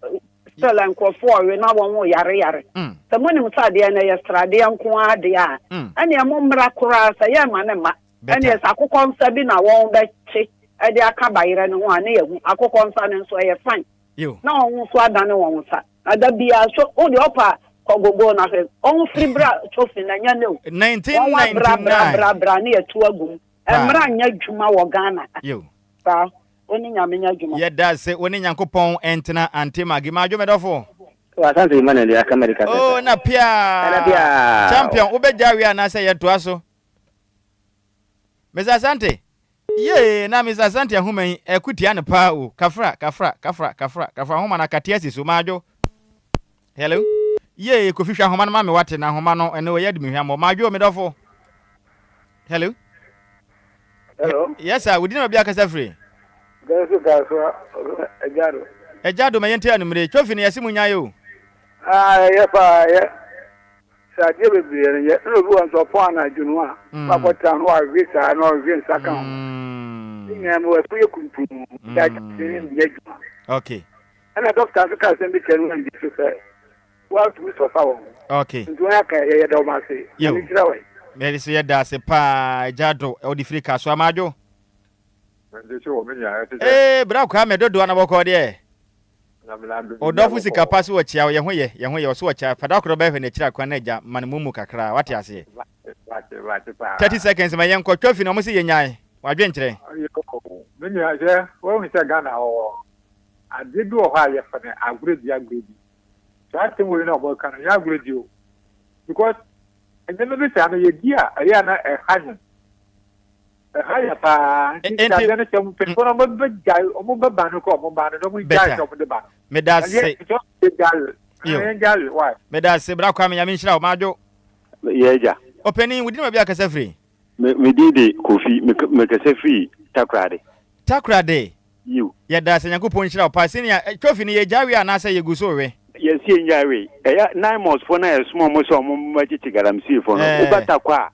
still nkurɔfoɔ ɔwe na wɔn yare yare. Sɛ monim sɛ adeɛ no ɛyɛ sradeɛ nko ara deɛ a ɛneɛ mo mmra koraa sɛ yɛmma no mma. Ɛnneɛ sɛ akokɔ nsa bi na wɔbɛkye de aka bayerɛ no ho a, ne yɛahu. Akokɔ nsa no nso, ɛyɛ fine. Na wɔn nso adane wɔn nsa. Na da biara, so wo deɛ ɔpa a, kɔ gogo na hwɛ. Wɔn firi bra trophy na ɛnyɛ nnɛ o. Wɔn abra bra bra bra ne yɛto agu mu. Mmra nyɛ adwuma wɔ Ghana ha. Saa. Wo ne Nyame nyɛ adwuma. Yɛda ase wo ne Nyankopɔn ntena Auntie Maggie. Madwo me dɔfo. Oh, Asante Emmanuel de aka America sɛ. Oh, na piaa. Na piaa. Champion, wobɛgya wie anaasɛ yɛntoa so? Mister Asante, Yee, na Mister Asante ahoma yi, ɛko tia no paa o. Kafra, kafra, kafra, kafra, kafra ahoma no akate asi so. Madwo. Hello? Yee, Kofi hwɛ ahoma no ma me wate na ahoma no ɛno ɛyɛ de me hwammɔ. Madwo, me dɔfo. Hello? Hello? Yes sir, wodi na baabi akasa firi? Gɛnso Kasoa, Ɛgyado. Ɛgyado, ma yɛnte anumere. Twofi no yɛse mu nyae o. Ah, ɛyɛ paa, ɛyɛ. Sɛ adeɛ bebree no yɛ ɛna obi wɔ nso ɔpɔn anadwo no a wakɔtena no wawe saa na ɔwe nsa ka ho ne nyinaa mu ɛfo yɛ kuntum da kyerɛ ne nyɛ adwuma. Okay. Ɛna dɔkta nso ka asɛm bi kyerɛ no ɛndi so sɛ wɔatumi sɔfa wɔn. Okay. Nti wɔn aka yɛyɛ da wɔn ase. Nyame nhyira wɔn. Mɛde so yɛda ase paa agya do ɔde firi ka so amadwo. Ee bra Kwame dodoɔ na bɔkɔɔ deɛ. Odɔfo sika pa so ɔkyea wo yɛ ho yɛ yɛ ho yɛ ɔso ɔkyea fa da koro bɛhwɛ n'akyiri akwan na agya ma no mumu kakra wate aseɛ. 30 seconds ma yɛnkɔ twa fi na ɔmo se yɛnyae wadwen kyerɛ. Yoo me nua hwɛ wahu sɛ Ghana ɔwɔ adeɛ bi wɔ hɔ a yɛfɛ no agorɔdi agorɔdi saa asɛm wei na ɔmo ka no nyɛ agorɔdi o because nneɛma bi saa no yɛdi a ɛyɛ a na ɛha yɛn. Ɛha yɛ paa nti Enti- dadeɛ no sɛ mpanyinfoɔ no ɔmo bɛgyae ɔmo bɛba no kɔ ɔmo ba no na ɔmo gyae Better. sɛ ɔmo de ba no. Meda ase. Ɛdeɛ nti ɔmo de gyae Yo. yɛn gyae why. Meda ase bra Kwame Nyame nhyira wo madwo. Yɛ agya. Ɔpanin wo din na baabi a kasa firi? Me me din de Kofi me mekasa firi Takoradi. Takoradi. Yiw. Yɛda ase Nyankopɔn nhyira wo paa senior. Eh, trophy no yɛgya we anaasɛ yɛgu so we? Yɛsi yɛn we. Ɛyɛ Naimos foɔ no a yɛsoma wɔn sɛ wɔn mmɛkyekye galamsey foɔ no. Eh. Woba Tarkwa a,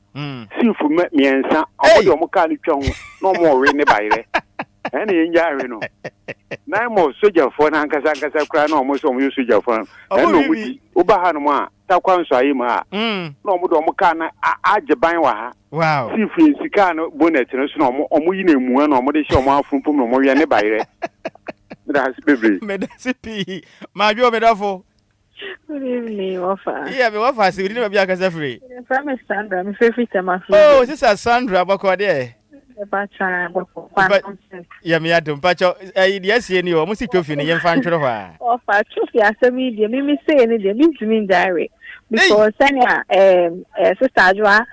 sief mmiɛnsa, wɔn de wɔn kaa no twa ho na wɔn ɔwe ne bayerɛ. Ɛna yɛn gya we no. Naimos sogyafoɔ no ankasa ankasa koraa na wɔn sɛ wɔn yɛ sogyafoɔ no. Ɛna wɔn di. Woba hanom a, Tarkwa nsɔayi mu a, na wɔn de wɔn kaa no agye ban wɔ ha. Wow. Sief yɛn si kaa no bonnet no so na wɔn wɔn yi no emua na wɔn de hyɛ wɔn afunfun na wɔn wɛ ne bayerɛ. Meda ase bebree. Meda ase pii. Madwo me dɔfo. Good evening, wɔfa. Yeah, me wɔfa ase. Wodi ne baabi akasa firi. Yɛfrɛ me Sandra, me firi Tema firi. Oh, sister Sandra, bɔkɔ deɛ. Ɛba kyan bɔkɔ kwan nonsense. Yɛ me adom, pakyɛ, ɛyi deɛ asie ni o, ɔmo si trophy no yɛmfa ntwere hɔ a. Wɔfa trophy asɛm yi deɛ, mimi sei ne deɛ, mentumi ngyae because sɛnea ɛɛm ɛɛ sister Adwoa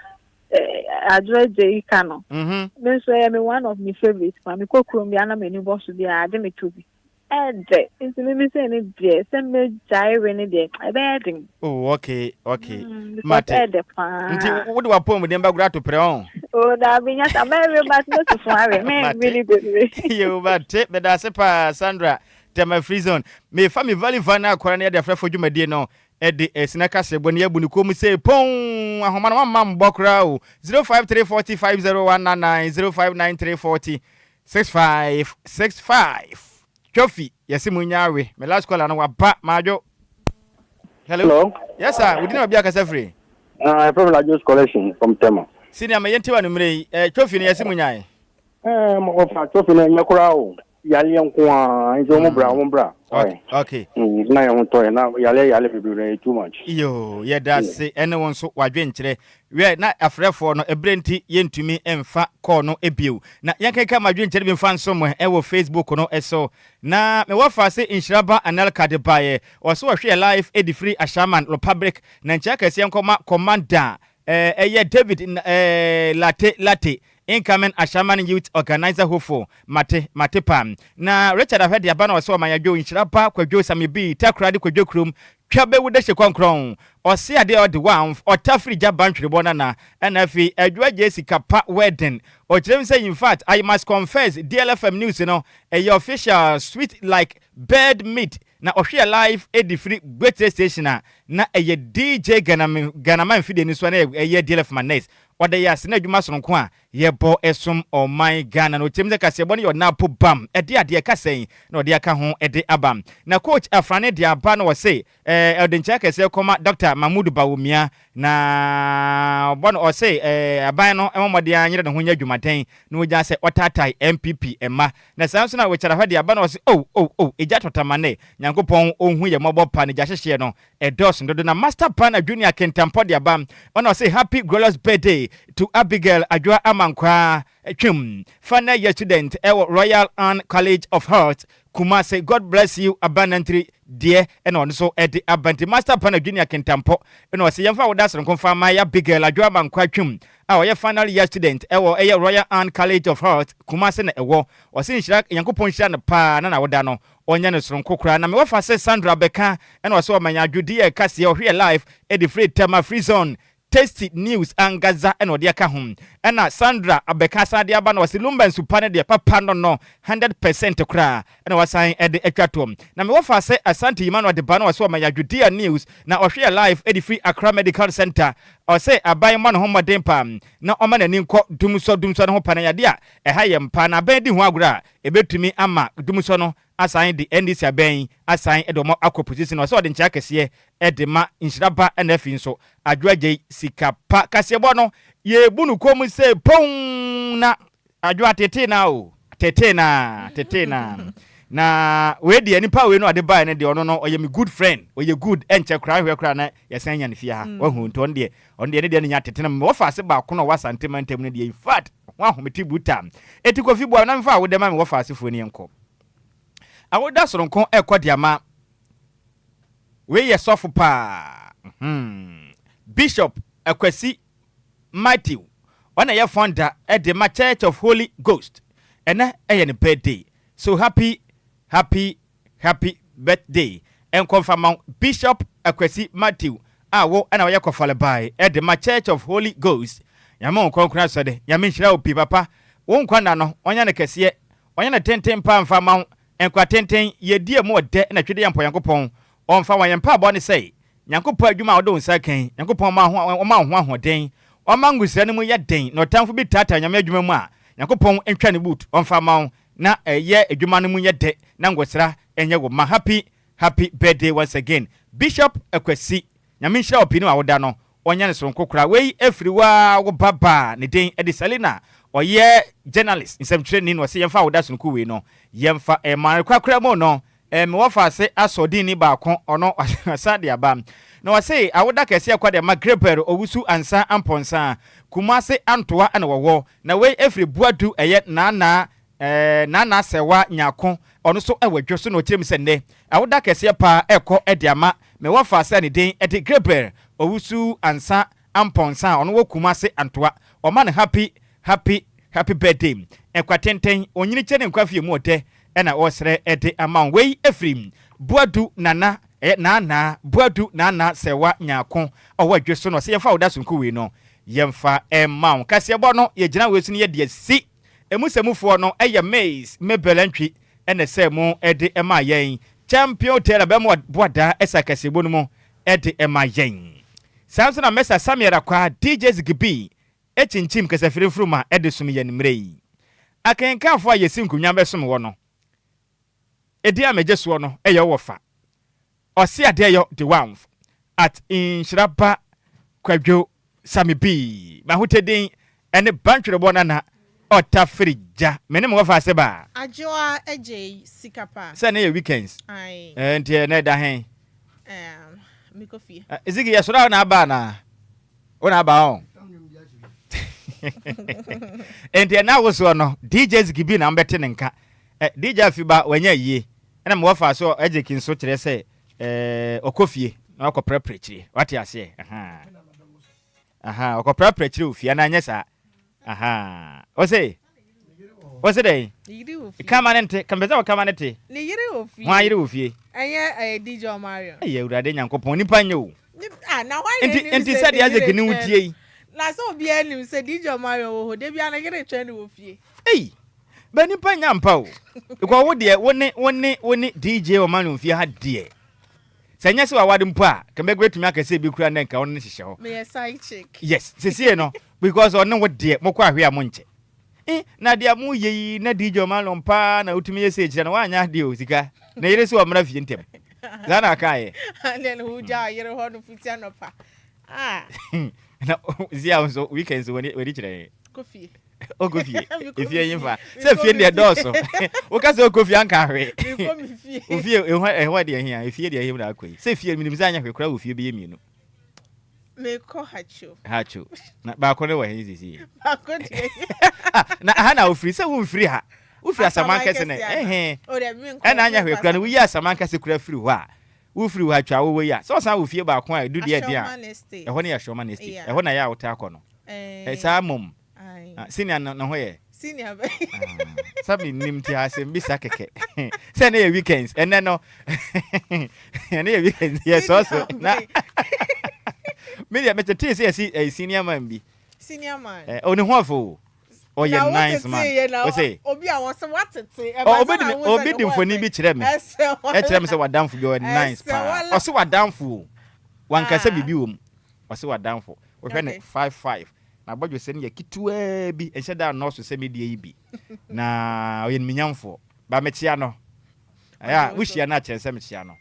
ɛɛ Adwoa Gyei ka no, me nso ɛyɛ me one of me favourite pa, mekɔ kurom bi a na m'ani bɔ so bi a, agye me to bi. Ɛdɛ, nti mimi sei ne deɛ, sɛ mɛgyae we ne deɛ, ɛbɛyɛ den. Oh, okay, okay. Mm, because Mate. ɛdɛ paa. Nti wode w'apɔmuden bɛgoro ato prɛ ɔn? Oh, daabi, nyɛ sa, mɛwe but mɛsusu awe, menwe ne bebree. Yo, mate, meda ase paa, Sandra, Tema Free Zone. Mefa me Valley Van akɔra ne yɛde afrɛfo dwumadie no ɛde ɛsina kaseɛbɔ ne yɛabu ne kɔn mu sei pɔn ahoma no wamma mbɔ koraa o 05340 50199 059340 6565 Trophy yɛse mo nya awe me last caller no waba madwo hello, hello. Yes sir, wodi na baabi akasa firi? Uh, from Lajos Collection from Tema. Senior, me yɛnte wa numere yi eh, trophy no yɛse mo nyae. Ɛɛ mo ɔfa trophy no ɛnyɛ koraa o. Yareɛ nko ara nti wɔn bra wɔn bra. Okay. Okay. Na yɛn ho tɔ yɛn na yareɛ yareɛ bebree no ɛyɛ too much. Yoo yɛda ase ɛne wo nso wadwenkyerɛ. Wɛ na afrɛfoɔ no ɛberɛ nti yɛntumi mfa call no bio. Na yɛnkenkan mo adwenkyerɛ bi mfa nso mo ɛwɔ Facebook no so. Na me wɔfa se Nhyira ba Anelka de baeɛ. Ɔse ɔhwɛ yɛ live ɛde firi Ashaiman Republic. Na nkyia kɛseɛ nkɔma Commander ɛyɛ David Late Late Incoming Ashaiman Youth Organiser Hopeful Mate mate paa. Na Richard Ahwɛ de aba na ɔse ɔman adwo nhyira ba Kwadwo Sami Bi Takoradi Kwadwo Kurom Twa bɛwu dehye kɔnkrɔn Ɔse adeɛ ɔde wanf ɔta firi gya ba ntwerebɔ nana Ɛna afei Adwo Agyei sika pa wedding Ɔkyerɛ mu sɛ infact I must confess DLFM news no ɛyɛ official sweet like bird meat Na ɔhwɛ yɛ live de firi Gbetre station a na ɛyɛ DJ Ghanaman mfidie no so a na ɛyɛ DLFM Annex Ɔda yɛ ase na adwuma sononko a yɛbɔ som ɔman Ghana no. Ɔkyerɛ mu sɛ kaseɛbɔ no yɛ ɔnapo bam ɛde adeɛ ɛka sɛn na ɔde aka ho de aba. Na coach Afrane de aba na ɔse ɛɛ ɔde nkyɛ kɛseɛ kɔma Dɔkta Mahmood Bawumia na ɔbɔ no ɔse ɛɛ aban no mmɔ mmɔden ara nyere ne ho nyɛ adwumaden na ɔgyaa sɛ ɔtaatae NPP mma. Na saa nso na Richard Ahwɛ de aba na ɔse oh oh oh egya tɔtamane Nyankopɔn ɔnhu yɛ mmɔbɔ pa ne gya hyehyeɛ no Ɛdɔɔso dodo na Master Banner Junior Kentampɔ de aba ɔna ɔse happy glorious birthday to Abigail Adwoa Amankwaa Twum final year student ɛwɔ Royal Ann College of Health Kumasi God bless you Abanantiri deɛ ɛna ɔno nso ɛde aba nti Master Banner Junior Kentampɔ ɛna ɔse yɛmfa awoda soronko mfa ma Abigail Adwoa Amankwaa Twum a ɔyɛ final year student ɛwɔ ɛyɛ Royal Ann College of Health Kumasi na ɛwɔ ɔse nhyira Nyankopɔn nhyira no paa na n'awoda no Ɔnyɛ no soronko koraa na me wɔfa sɛ Sandra bɛka ɛna ɔsɛ ɔma yɛn adwo deɛ kaseɛ ɔhwe yɛ live ɛde firi Tema free zone tasty news angaza ɛna ɔde aka ho ɛna Sandra abɛka asan de aba na ɔse Lumba nsu pa no deɛ papa no no 100% koraa ɛna wasan ɛde atwa toɔ na me wɔfa sɛ Asante Yima na ɔde ba na ɔsɛ ɔma yɛn adwo deɛ news na ɔhwe yɛ live ɛde firi Accra Medical Center ɔsɛ aban mmɔ ne ho mmɔden paa na ɔma n'ani nkɔ dumsɔ dumsɔ no ho pa na yadeɛ a ɛha yɛn paa na aban di ho agorɔ a Ɛbɛtumi ama dumsɔ no asan de NDC abɛn yi asan de wɔn akɔ position ɔsɛ ɔde nkyea kɛseɛ de ma nhyira ba na afei nso Adwo Agyei sika pa kaseɛbɔ no yɛbu no kɔn mu sɛ poun na Adwo atetee na o tetee na tetee na na wei deɛ nipa wei no ɔde baeɛ no deɛ ɔno no ɔyɛ me good friend ɔyɛ good ɛnkyɛ koraa nhwɛ koraa na yɛsan nya no fie ha wahu nti ɔno deɛ ɔno deɛ ne deɛ no nya tetena mu wɔfa ase baako na ɔwɔ Asante mantam no deɛ in fact Ho ahomete buta. Eti Kofi boa me na memfa awoda ma me wɔfa asefoɔ ni nkɔ. Awoda soronko ɛkɔ de ama wei yɛ sɔfo paa hmm. Bishop Akwasi Matthew ɔna yɛ founder ɛde ma Church of Holy Ghost ɛnɛ ɛyɛ ne birthday so happy happy Happy birthday nkɔ mfa ma wo Bishop Akwasi Matthew a wo na woyɛ kɔfɔlebae de ma Church of Holy Ghost Nyame wo kronkron asɔre Nyame nhyira wo pii papa wo nkwa nna no ɔnyɛ no kɛseɛ ɔnyɛ no tenten paa mfa ma wo nkwa tenten yɛdi ɛmu ɔdɛ na twede yɛ mpɔ Nyankopɔn ɔmfa wa yɛn mpaabɔ ne sɛ Nyankopɔn adwuma a wode wo nsa aka yi Nyankopɔn ɔma wo ho ahoɔden ɔma ngosra no mu yɛ den na ɔtamfo bi taataa Nyame adwuma mu a Nyankopɔn ntwa ne boot ɔmfa ma wo na ɛyɛ adwuma no mu nyɛ dɛ na ngosra nyɛ wo ma happy happy birthday once again Bishop Akwasi Nyame nhyira wo pii ne wawoda no ɔnyɛ no soronko koraa wei ɛfiri wo ara wo ba baa ne din ɛde Selina ɔyɛ journalist nsɛmtwerɛni na ɔse yɛmfa awoda soronko wei no yɛmfa ɛma no korakora mu no me wɔfa ase asɔ dinni baako ɔno ɔsan de aba na ɔse awoda kɛseɛ kɔ de ma Gabriel Owusu Ansah Amponsah Kumase Antoa na wɔwɔ Na wei ɛfiri Boadu ɛyɛ Nana eh, Nana Sɛwa Nyarko, ɔno nso wɔ dwo so na ɔkyerɛ mu sɛ nnɛ awoda kɛseɛ paa ɛrekɔ de ama me wɔfa sɛ ne din de Gabriel Owusu Ansah Amponsah a ɔno wɔ Kumase Antoa. Ɔma no happy happy happy birthday, nkwa tenten, onyini kyɛ ne nkwa fie mu ɔdɛ ɛna ɔresrɛ de ama wo. Wei ɛfiri Boadu Nana ɛyɛ Nana Boadu Nana Sɛwa Nyarko ɔwɔ dwo so na ɔsɛ yɛmfa awoda sononko wei no Yɛmfa mma wo. Kaseɛbɔ no, yɛgyina wei so no yɛde asi. Emu sɛmufoɔ no yɛ Mays Mabel Antwi na ɛsɛɛ mu de maa yɛn. Champion Taylor Bɛmoa Boadaa ɛsa kaseɛbɔ no mu de ma yɛn. Saa nso na Mɛsa Samuel Akwaa, DJ Ziggy kyinkyim kasafiri mfuruma de som yɛn mmerɛ yi. Akenkanfoɔ a yɛsi nkonnwa bɛsom wɔ no, edin a megye soɔ no yɛ wo wɔfa. Ɔse adeɛ yɔ de wanf at nhyira ba kwadwo same bii mahotɛ din ɛne bantwerebɔ nana. Ɔtafere gya. Me ne me wɔfa ase baa. Adwoa gyei sika pa. Sɛ ɛnɛ yɛ weekends. Ae. Ɛɛ nti ɛnɛ ɛda hen? Ɛɛm, mekɔ fie. Ziggy yɛsɔre a wo na aba anaa? Wo na aba ɔn? Nti ɛnɛ awosoɔ no DJ Ziggy bi na mobɛte ne nka. Eh, DJ Afiba wanya ayie. Ɛna me wɔfa so Ejek nso kyerɛ sɛ eh, ɔkɔ fie na wakɔprapra akyire. Wate aseɛ? Ahaa. Ahaa, ɔkɔprapra akyire wɔ fie anaa nyɛ saa? Ahaa. Ɔse, ɔse dɛn? Ne yere wɔ fie. Kama ne nte, kama sɛ ɔkama ne te. Ne yere wɔ fie. Hwan yere wɔ fie? Ɛnyɛ ɛyɛ DJ Omarion. Ɛyɛ Awurade Nyankopɔn, nipa nyɛ o. Ah, na hwan na Nti, anim nti sɛ sɛdeɛ ne Isaac yere ne wo twɛn tie yi. Na sɛ obiara nim sɛ DJ Omarion wɔ hɔ, da biara ne yere twɛn no wɔ fie. Ei, bɛ nipa nya mpa o. Because wo deɛ, wo ne, wo ne, wo ne DJ Omarion fie ha deɛ. Sɛ ɛnyɛ sɛ waware mpo a, nka mɛtumi aka sɛ ebi koraa nnɛ nka wo ne no hyehyɛ hɔ. Meyɛ side chick. Yes, sesie no because ɔne wo deɛ mokɔ ahwe a monkyɛ. Eh, na deɛ moyɛ yi na DJ Omalon paa na wotumi yɛ sei kyerɛ no, woanyɛ adeɛ o, sika. Ne yere sɛ ɔmmra fie ntɛm. Saa na ɔkaeɛ. Adeɛ no wogya ɔyere hɔ no fiti anɔpa. Ah. Na zia nso weekends w'ani kyerɛ yɛn. Kɔ fie. Ɔkɔ fie. Efie yi nfa. Sɛ fie deɛ dɔɔso. Woka sɛ ɔkɔ fie anka hwee. Ofie ɛhɔ ɛhɔ deɛ hia. Efie deɛ hia na akɔ yi. Sɛ fie minim sɛ anya hwee koraa wɔ fie bɛyɛ mmienu. Mekɔ Hatcho. Hatcho. Na baako no wɔ he sisi? Baako deɛ. Ah, na aha na ofiri sɛ womfiri ha. Wofiri Asaman kɛse na ɛhe. Ɛna anya hwee koraa no woyi Asaman kɛse koraa firi hɔ a. Wofiri hɔ atwa wowɔ yi a sɛ ɔsan wɔ fie baako a ɛdu deɛ ɛden a ɛhɔ no yɛ Ashorman Estate. Ɛhɔ na yɛ a wotaa kɔ no. Saa mmom. Ah, senior no ne ho yɛ. Senior bɛ. Ah, sɛ menim nti asɛm bisa kɛkɛ. Sɛ ne yɛ weekends, ɛnɛ no. Ɛnɛ yɛ weekends, yɛ sɔɔ so. Na me deɛ metetee sɛ yɛsi eh, senior man bi. Senior man. Eh, ɔne ho afo o. Ɔyɛ nice man. Ɔsɛ. Obi a wɔsɛ watete. Oh, obi di obi di mfoni bi kyerɛ me. Ɛkyerɛ me sɛ wadamfo bi ɔyɛ nice paa. Ɔsɛ wadamfo o. Wankasa biribi wɔ mu. Ɔsɛ wadamfo. Wohwɛ ne 5 5. N'abɔdwesɛ no yɛ ketewaa bi, ɛnhyɛ da nnɔɔso sɛ me deɛ yi bi. Na ɔyɛ nimnyamfoɔ. Ba mekyea no. Ɛyɛ a wohyia no a kyerɛ sɛ mekyea no.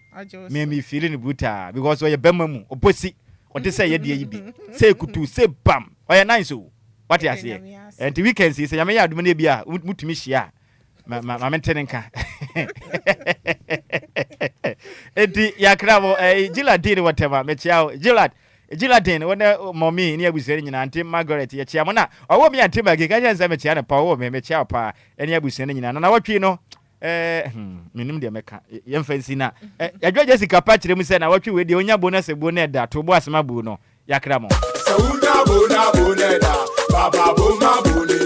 Me me feeli no brutal because ɔyɛ bɛma mu, ɔbɔ si, ɔte sɛ yɛ deɛ yi bi. Sɛ kutu, sɛ bam. Ɔyɛ nice o. Wate aseɛ? Ɛnti weekends yi sɛ Nyame yɛ adom no ebi a mutumi hyia a, ma ma ma mente ne nka. Enti yɛakra mo eh, Gilad wɔ Tema, mekyea wo. Gilad, Gilladin, wo ne mɔmi ne abusua no nyinaa, Auntie Margaret, yɛkyea mo. Na ɔwoo me Auntie Maggie, ka kyerɛ no sɛ mekyea no paa, ɔwoo me, mekyea wo paa, ɛne abusua no nyinaa. Na nawɔtwe no, eh, hmm, menim deɛ mɛka, yɛmfa nsi na. Eh, Yɛadwa Jessica pa kyerɛ mu sɛ nawɔtwe wei deɛ ɔnya bo no sɛ bo no ɛda, to bo asɛm abu no, yɛakra mo. Sɛ wonya bo na bo na ɛda, baba bo ma bo ne.